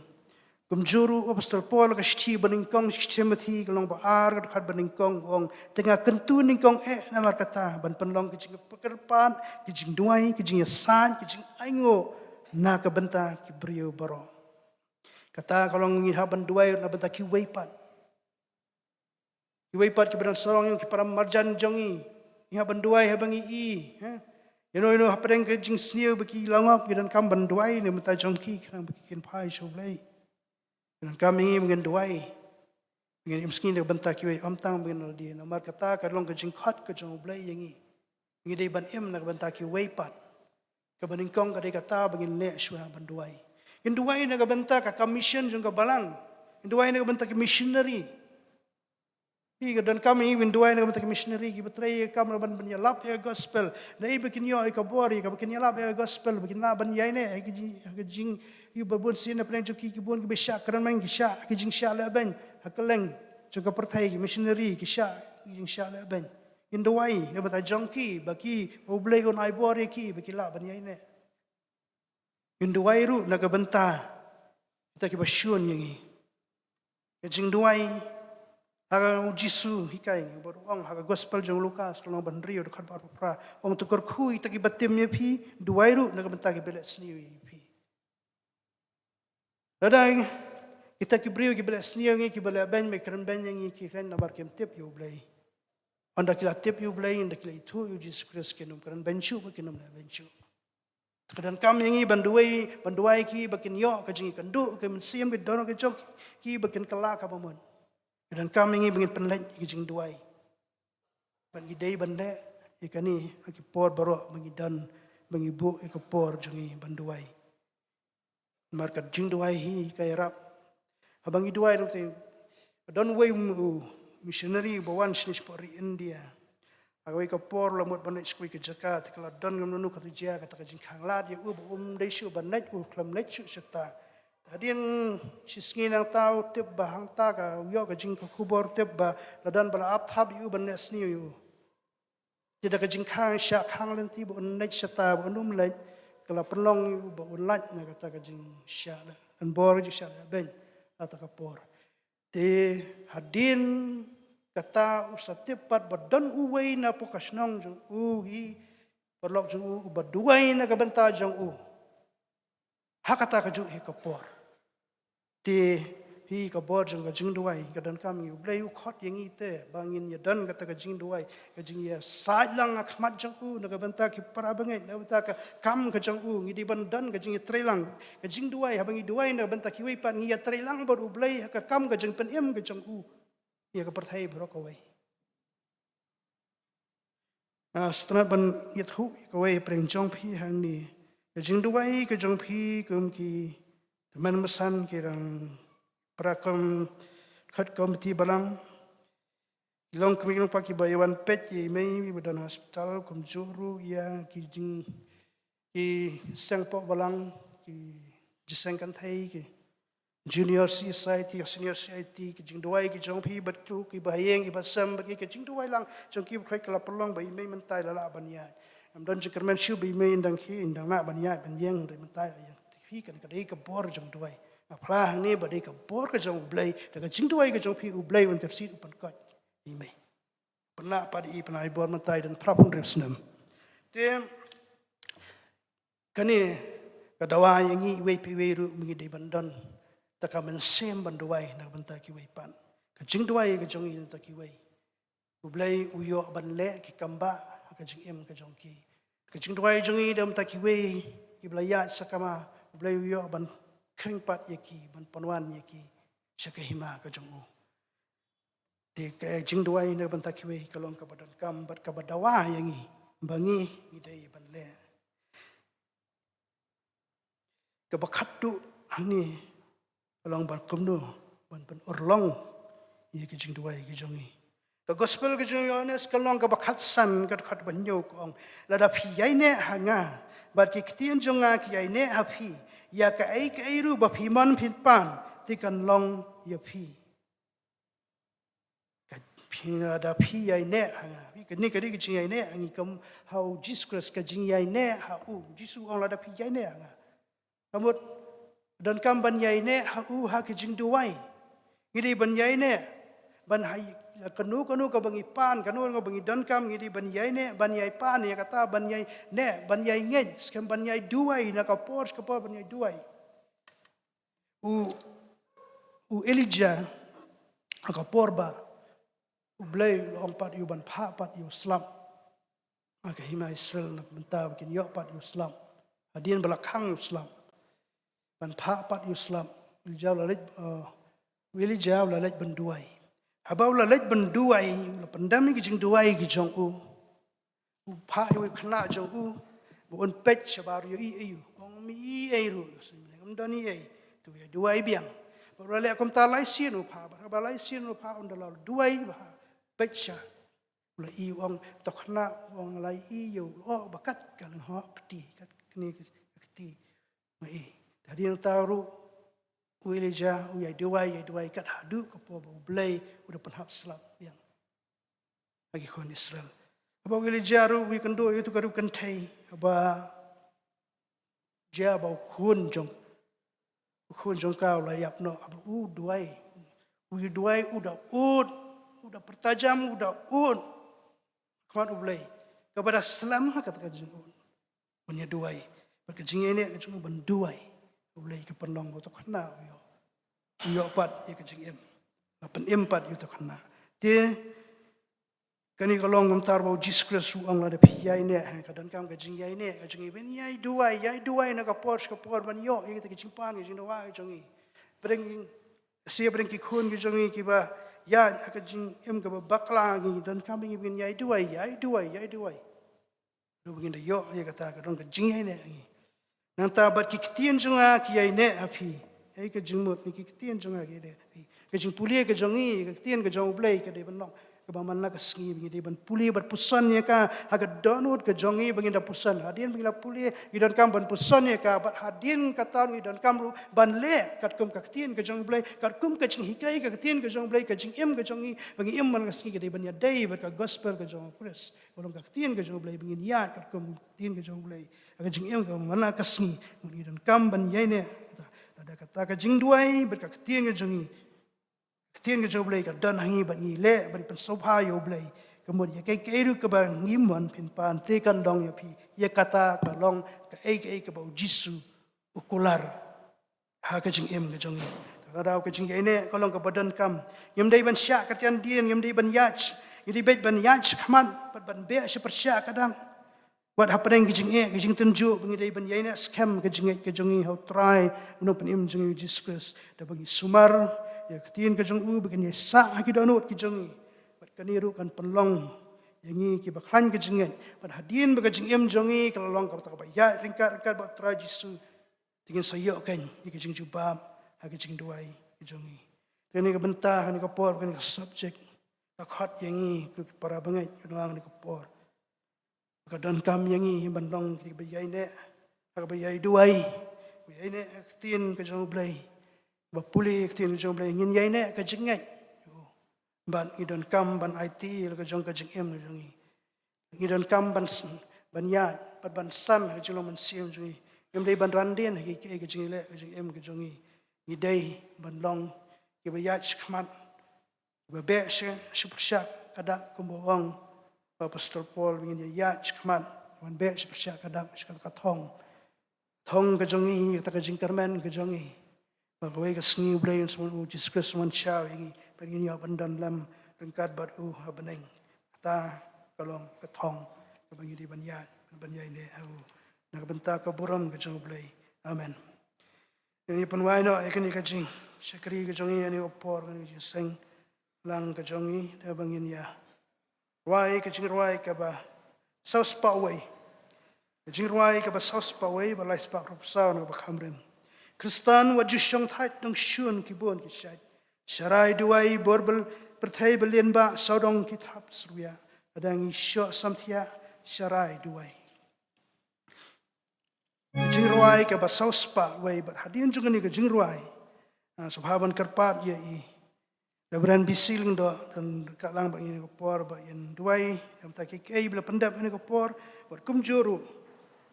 Kumjuh ruh u Apostol Paul ha ka shithi banyngkong, shithi Timothi, ka lynnong ba ar, ka dkhot banyngkong, u ong, te nga kyntu nyngkong eh namar kata, ban pynlong ka jingpyrkhat, ka jingduwai, ka jingïasaid, ka jingainguh na ka bynta ki briew baroh. Kata ka long ngi hap ban duwai na ka bynta kiwei pat. Kiwei pat kiba don sarong jong ngi, ki para marjan jong ngi, ngi hap ban duwai haba ngi ïohi, ha? Ïano ïano hapdeng ka jingsniew ba ki la ngop, ngi donkam ban duwai na ka bynta jong ki, khnang ba ki kin phai sha u Blei. Ngi donkam ïa ngi ba ngin duwai, ba ngin im sngi na ka bynta kiwei, ym tang ba ngin lade. Namar kata ka long ka jingkhot ka jong u Blei ïa ngi. Ngi dei ban im na ka bynta kiwei pat. Kaba nyngkong ka dei kata ba ngin leh shuwa ban duwai. Ngin duwai na ka bynta ka commission jong ka balang. Ngin duwai na ka bynta ki missionary. Ïa ka donkam ïa ngi ban duwai na ka bynta ki missionary kiba trei ïa ka kam ban, ban ïalap ïa ka gospel. Naei ba kin ïoh ïa ka bor, ïa kaba kin ïalap ïa ka gospel, ba kin lah ban ïaineh ha ka jing, ha ka jing, ïa ba bun sien na pdeng jong ki, ki bun kiba shah kren, ki shah ha ka jingshah lehbeiñ ha kylleng jong ka pyrthei, ki missionary ki shah ha ka jingshah lehbeiñ. Ngin duwai na ka bynta jong ki, ba ki, ba u Blei un ai bor ïa ki, ba ki lah ban ïaineh. Ngin duwai ruh na ka bynta kita kiba shun ïa ngi. Ka jingduwai Ha ka u Jisu hikai ngi bad u ong ha ka gospel jong Lukas ka lynnong ba hynriew dkhot ba arphew phra, ong to kyrkhu ïa kita kiba tim ïa phi, duwai ruh na ka bynta kiba leh sniew ïa phi. Lada kita ki briew kiba leh sniew ïa ngi, kiba leh beiñ, ba kren beiñ ïa ngi, ki kren namar kim tip ïa u Blei. Ynda ki la tip ïa u Blei, ynda ki la ithuh ïa u Jisu Khrist, kin ym kren beiñ shuh, ba kin ym leh beiñ shuh. Ka donkam ïa ngi ban duwai, ban duwai ki ba kin ïoh ka jingïakynduh ka mynsiem, ka dohnud ka jong ki ba kin kylla kaba mon. Ka donkam ïa ngi ba ngin pynleit ïa ka jingduwai. Ban ngi dei ban leh ïa kane ha ki por baroh ba ngi don, ba ngi buh ïa ka por jong ngi ban duwai. Namar ka jingduwai hi ka ïarap. Haba ngi duwai, ngi tip, don uwei u missionary uba wan shane shapoh ri India. Ha kawei ka por u la mut ban leit sha kawei ka jaka, te ka la don kumno kumno kata ka jia, kata ka jingkhang lad ïa u ba um dei shuh ban leit, u khlem leit shuh shata. Hadien shi sngi nangta u tip ba hangta ka, u ïoh ka jingkhubor, u tip ba la don ba la ap thap ïa u ban leh sniew ïa u. Te da ka jingkhang shah khang lynti ba un leit shata, ba un ym leit, ka la pynlong ïa u ba un lait na kata ka jingshah leh, un bor jingshah leh beiñ ha kata ka por. Te hadien kata u sa tip pat ba don uwei napoh ka shnong jong u hi, paralok jong u, uba duwai na ka bynta jong u ha kata kajuh hi ka por. Te hi ka bor jong ka jingduwai, ka donkam ïa u Blei u khot ïa ngi te ba ngin ïa don kata ka jingduwai, ka jingïasaid lang ha khmat jong u na ka bynta ki para bangeit, na ka bynta ka kam ka jong u. Ngi dei ban don ka jingïatreilang, ka jingduwai, haba ngi duwai na ka bynta kiwei pat ngi ïatreilang bad u Blei ha ka kam ka jingpynim ka jong u ïa ka pyrthei baroh kawei. Nga sngewtynnat ban ïathuh ïa kawei hapdeng jong phi hangne. Ka jingduwai ka jong phi kum ki tymmen basan, ki rangbah, para kum, khot komiti balang, ki long kmie ki nongpa kiba ïa wan peit ïa i mei ba don ha hospital, kumjuh ruh ïa ki jing, ki seng poh balang, ki jingïaseng kynthei, ki junior C S I T, senior C S I T, ki jingduwai ki jong phi bad ki, kiba ha ïing kiba sem bad ki, ka jingduwai lang jong ki baroh ka la pynlong ba i mei mynta i la lah ban ïaid. Ym don jingkyrmen shuh ba i mei yn dang khie, yn dang lah ban ïaid ban ïeng, hynrei mynta i la ïeng. Te phi, kane ka dei ka bor jong duwai. Nga phla hangne ba dei ka bor ka jong u Blei, da ka jingduwai ka jong phi u Blei un tip sih, u pynkoit ïa i mei. Pynlah pat ïa i, pynlah i bor mynta i don phra phew hynriew snem. Te kane ka dawa ïa ngi iwei pa iwei ruh, ngi dei ban don kata ka mynsiem ban duwai na ka bynta kiwei pat. Ka jingduwai ka jong ngi na ka bynta kiwei, u Blei u ïoh ban leh ki kam bah ha ka jingim ka jong ki. Ka jingduwai jong ngi na ka bynta kiwei kiba la ïaid sakma, u Blei u ïoh ban khring pat ïa ki, ban pynwan ïa ki sha ka hima ka jong u. Te ka jingduwai na ka bynta kiwei ka long kaba donkam bad kaba dawa ïa ngi ba ngi, ngi dei ban leh. Kaba khatduh hangne ka long ban kumno ban pynurlong ïa ka jingduwai ka jong ngi. Ka gospel ka jong u Ïohannes ka long kaba khatsan, ka dkhot ba hynñiew ka ong, lada phi ïaineh ha nga bad ki ktien jong nga ki ïaineh ha phi, ïa kaei kaei ruh ba phi mon phin pan, te kan long ïa phi. Ka phi, lada phi ïaineh ha nga. Kane ka dei ka jingïaineh ha ngi kum ha u Jisu Khrist, ka jingïaineh ha u. Jisu u ong lada phi ïaineh ha nga. Ka mut donkam ban ïaineh ha u ha ka jingduwai. Ngi dei ban ïaineh ban ha kano kano kaba ngi pan, kano kano kaba ngi donkam, ngi dei ban ïaineh, ban ïai pan ïa kata, ban ïaineh, ban ïai ngeit, skhem ban ïai duwai na ka por sha ka por, ban ïai duwai. U, u Elijah, ha ka por ba u Blei u la ong pat ïa u ban phah pat ïa u slap ha ka hima Israel, na ka bynta ba kin ïoh pat ïa u slap hadien ba la khang ïa u slap. Ban phah pat ïa u slap, Elijah u la leit, uh, u Elijah u la leit ban duwai. Haba u la leit ban duwai, u la pyndem ïa ki jingduwai ki jong u. U phah ïa u khynnah jong u ba un peit shabar ïohi ei ei, u ong ym i ei ruh, ym don i ei. Te u ïai duwai biang. Bad u la leh kumta lai sien u phah, bad haba lai sien u phah, ynda la duwai bha, peit sha, u la i, u ong, to khynnah, u ong, la i ïa u lyoh ba kat ka lyngngoh kti, kat kane ka kti. Nga i. Te hadien nangta ruh u Elijah u ïai duwai, ïai duwai kat haduh ka por ba u Blei u da pynhap slap biang ha ki khun Israel. Haba u Elijah ruh u ïakynduh ïa uto ka riewkynthei, haba jia ba u khun jong, u khun jong ka u la ïap noh, haba u duwai, u ïa duwai u da ud u da pyrta jam, u da ud khmat U Blei, kaba da slem ha kata ka jingud ban ïa duwai, bad ka jingïaineh ka jong u ban duwai. U Blei ka pynlong ba uta u khynnah u ïoh, u ïoh pat ïa ka jingim, ba pynim pat ïa uta u khynnah. Te kane ka long kumta ba u Jisu Khrist u ong lada phi ïaineh, ha, ka donkam ka jingïaineh ka jong ngi ban ïai duwai, ïai duwai na ka por sha ka por ban ïoh ïa kita ki jingpan, ki jingdawa ki jong ngi. Pyrshang, sa pyrshang ki khun ki jong ngi kiba ïaid ha ka jingim kaba bakla, ngi donkam ba ngi ban ïai duwai, ïai duwai, ïai duwai. Ruh ba ngin da ïoh ïa kata ka don ka jingïaineh ha ngi. Nangta bad ki ktien jong nga ki ïaineh ha phi. Ei ka jingmut na ki ktien jong nga ki ïaineh ha phi. Ka jingpule ka jong ngi ka ktien ka jong U Blei ka dei ban long kaba man la ka sngi ba ngi dei ban pule bad puson ïa ka ha ka dohnud ka jong ngi ba ngin da puson. Hadien ba ngi la pule ngi donkam ban puson ïa ka, bad hadien kata ngi donkam ruh ban leh katkum ka ktien ka jong U Blei, katkum ka jinghikai ka ktien ka jong U Blei, ka jingim ka jong ngi ba ngi im man la ka sngi ka dei ban ïadei bad ka gospel ka jong U Khrist. Ba long ka ktien ka jong U Blei ba ngin ïaid katkum ka ktien ka jong U Blei ha ka jingim kaba man la ka sngi. Ngi donkam ban ïaineh, kata, lada kata ka jingduwai bad ka ktien ka jong ngi, ka ktien ka jong U Blei ka don ha ngi bad ngi leh ban pynsngewbha ïa U Blei, ka mut ïa kaei kaei ruh kaba ngi mon phin pan te kan long ïa phi. Ïa kata ka long kaei kaei kaba U Jisu u kular ha ka jingim ka jong ngi. Kata ka daw ka jingïaineh ka long kaba donkam. Ngim dei ban shah kyrtian dien, ngim dei ban ïaid, ngi dei beit ban ïaid shakhmat bad ban beh sha pyrshah ka dak. Wat hapdeng ka jingeh, ka jingtynjuh ba ngi dei ban ïaineh skhem ka jingngeit ka jong ngi ha U Trai U Nongpynim jong ngi U Jisu Khrist, da ba ngi sumar ïa ka ktien ka jong u ba kan ïasah ha ki dohnud ki jong ngi. Bad kane ruh kan pynlong ïa ngi kiba khlaiñ ka jingngeit. Bad hadien ba ka jingim jong ngi ka la long kaba, kaba ïaid ryngkat ryngkat bad U Trai Jisu, te ngin sa ïoh kein ïa ka jingjubab ha ka jingduwai ka jong ngi. Te kane ka bynta, kane ka por, kane ka subject ka khot ïa ngi ko ki para bangeit, ka dang kane ka por ka donkam ïa ngi ban long kiba ïaineh, kaba ïai duwai, ba ïaineh ha ka ktien ka jong U Blei, ba pule ka ktien ka jong U Blei, ngin ïaineh ka jingngeit. Bad ngi donkam ban aiti la ka jong ka jingim ka jong ngi. Ngi donkam ban s-, ban ïaid bad ban san ha ka jinglong mynsiem jong ngi. Ngim dei ban ran dien ha ki, ki, ka jingïaleh ka jingim ka jong ngi. Ngi dei ban long kiba ïaid shakhmat, kiba beh sha, sha pyrshah ka dak, kumba ong u Apostol Paul, ba ngin ïaid shakhmat ban beh sha pyrshah ka dak, sha kata ka thong, thong ka jong ngi, kata ka jingkyrmen ka jong ngi. Ba kawei ka sngi U Blei un sa wan, U Jisu Khrist un wan shaw ïa ngi, ba ngin ïoh ban don lem ryngkat bad u ha bneng. Kata ka long ka thong kaba ngi dei ban ïaid, ban ïaineh ha u, na ka bynta ka burom ka jong U Blei. Amen. Ngin ïa pynwai noh ïa kane ka jingshakri ka jong ngi ha kane ka por, kane ka jingseng lang ka jong ngi, da ba ngin ïa rwai ka jingrwai kaba saw spah wei. Ka jingrwai kaba saw spah wei, ba lai spah arphew saw, na kaba kham rim: Khristan, wat ju shong thait, dang shun ki bun ki shait. Sharai duwai bor bad pyrthei, ba lyngba sawdong ki thap syrwiah. Lada ngi shoh samthiah, sharai duwai. Jingrwai kaba saw spah wei, bad hadien jong kane ka jingrwai, ah, sngewbha ban kyrpad ïa i Reverend B C Lyngdoh, don ryngkat lang bad ngi ha kane ka por, ba in duwai na ka bynta kiei kiei ba la pyndep ha kane ka por, bad kumjuh ruh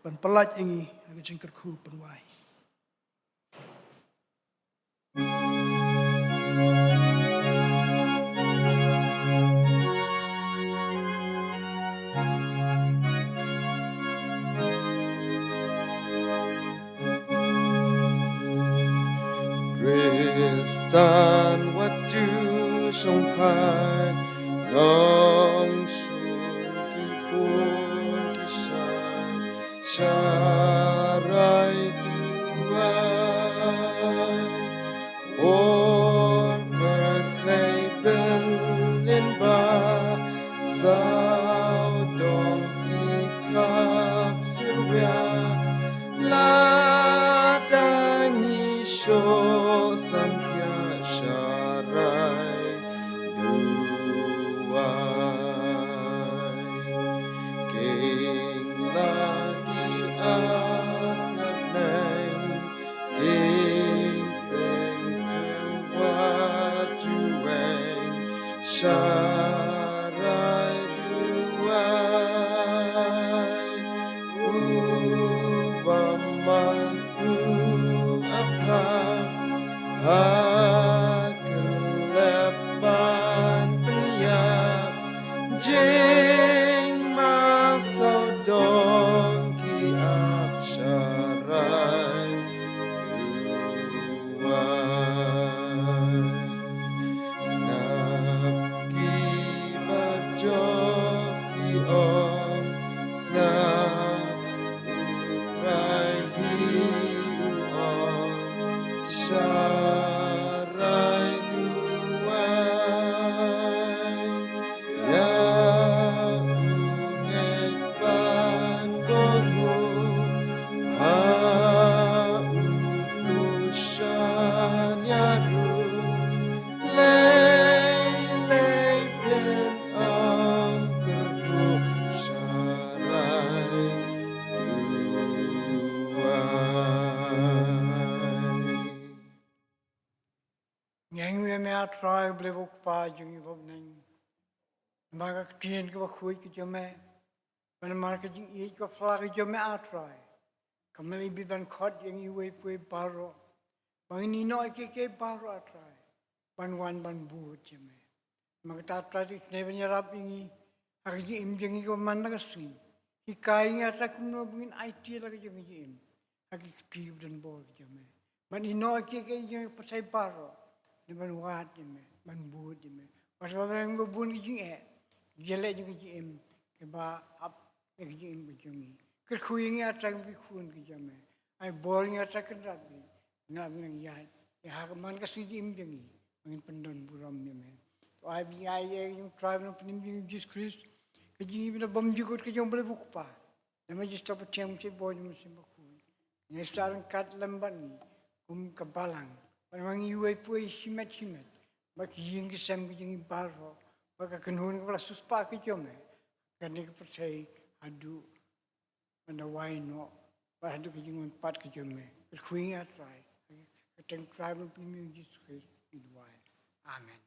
ban pyllait ïa ngi ha ka jingkyrkhu pynwai. Khristan, wat ju shong thait, dang shun ki bun ki shait, sharai duwai. Bor pyrthei, ba lyngba sawdong ki thap syrwiah. Lada ngi shoh samthiah, sharai duwai. King la ki ar ka neng, king teng, syrwa jueng, sharai duwai. U bymman, u apam, ha Ngi ainguh ïa me, A Trai, Blei u Kpa jong ngi uba ha bneng. Namar ka ktien kaba khuid ka jong me, bad namar ka jingïeit kaba phylla ka jong me, A Trai, kam lah ban khot ïa ngi uwei pa uwei baroh, ba ngin ïehnoh ïa kiei kiei baroh, A Trai, ban wan ban bud ïa me. Namar kata, A Trai, to isynei ban ïarap ïa ngi ha ka jingim jong ngi kaba man la ka sngi. Hikai ïa ngi, A Trai, kumno ba ngin aiti ïa la ka jong ka jingim ha ki kti ba don bor ka jong me, ban ïehnoh ïa kiei kiei jong ngi, pyrthei baroh, ne ban wad ïa me, ban bud ïa me. Wat la ka jong ka bun ka jingeh, ka jingeh jong ka jingim, kaba ap ïa ka jingim ka jong ngi. Kyrkhu ïa ngi, A Trai, kum ki khun ka jong me. Ai bor ïa ngi, A Trai, kynrad bad ngi, ngi nang ïaid ïa ha ka man ka sngi jingim jong ngi, ba ngin pyndonburom ïa me. To ai ba ngi ïaid ïa ka jingtrei bad jingpynim jong U Jisu Khrist, ka jingïeit bymjukut ka jong U Blei u Kpa, lem bad U Jisu Uba Thiang, Mynsiem Bakhuid. Ngi sa ryngkat lem bad ngi kum ka balang, bad ma ngi uwei pa uwei, shimet shimet, bad ki ïing ki sem ka jong ngi baroh, bad ka kynhun kaba la siewspah ka jong me, kane ka pyrthei haduh ban da wai noh, bad haduh ka jingwan pat ka jong me. Kyrkhu ïa ngi, A Trai, ha ka kyrteng U Trai bad U Mynsiem U Jisu Khrist ngi duwai. Amen.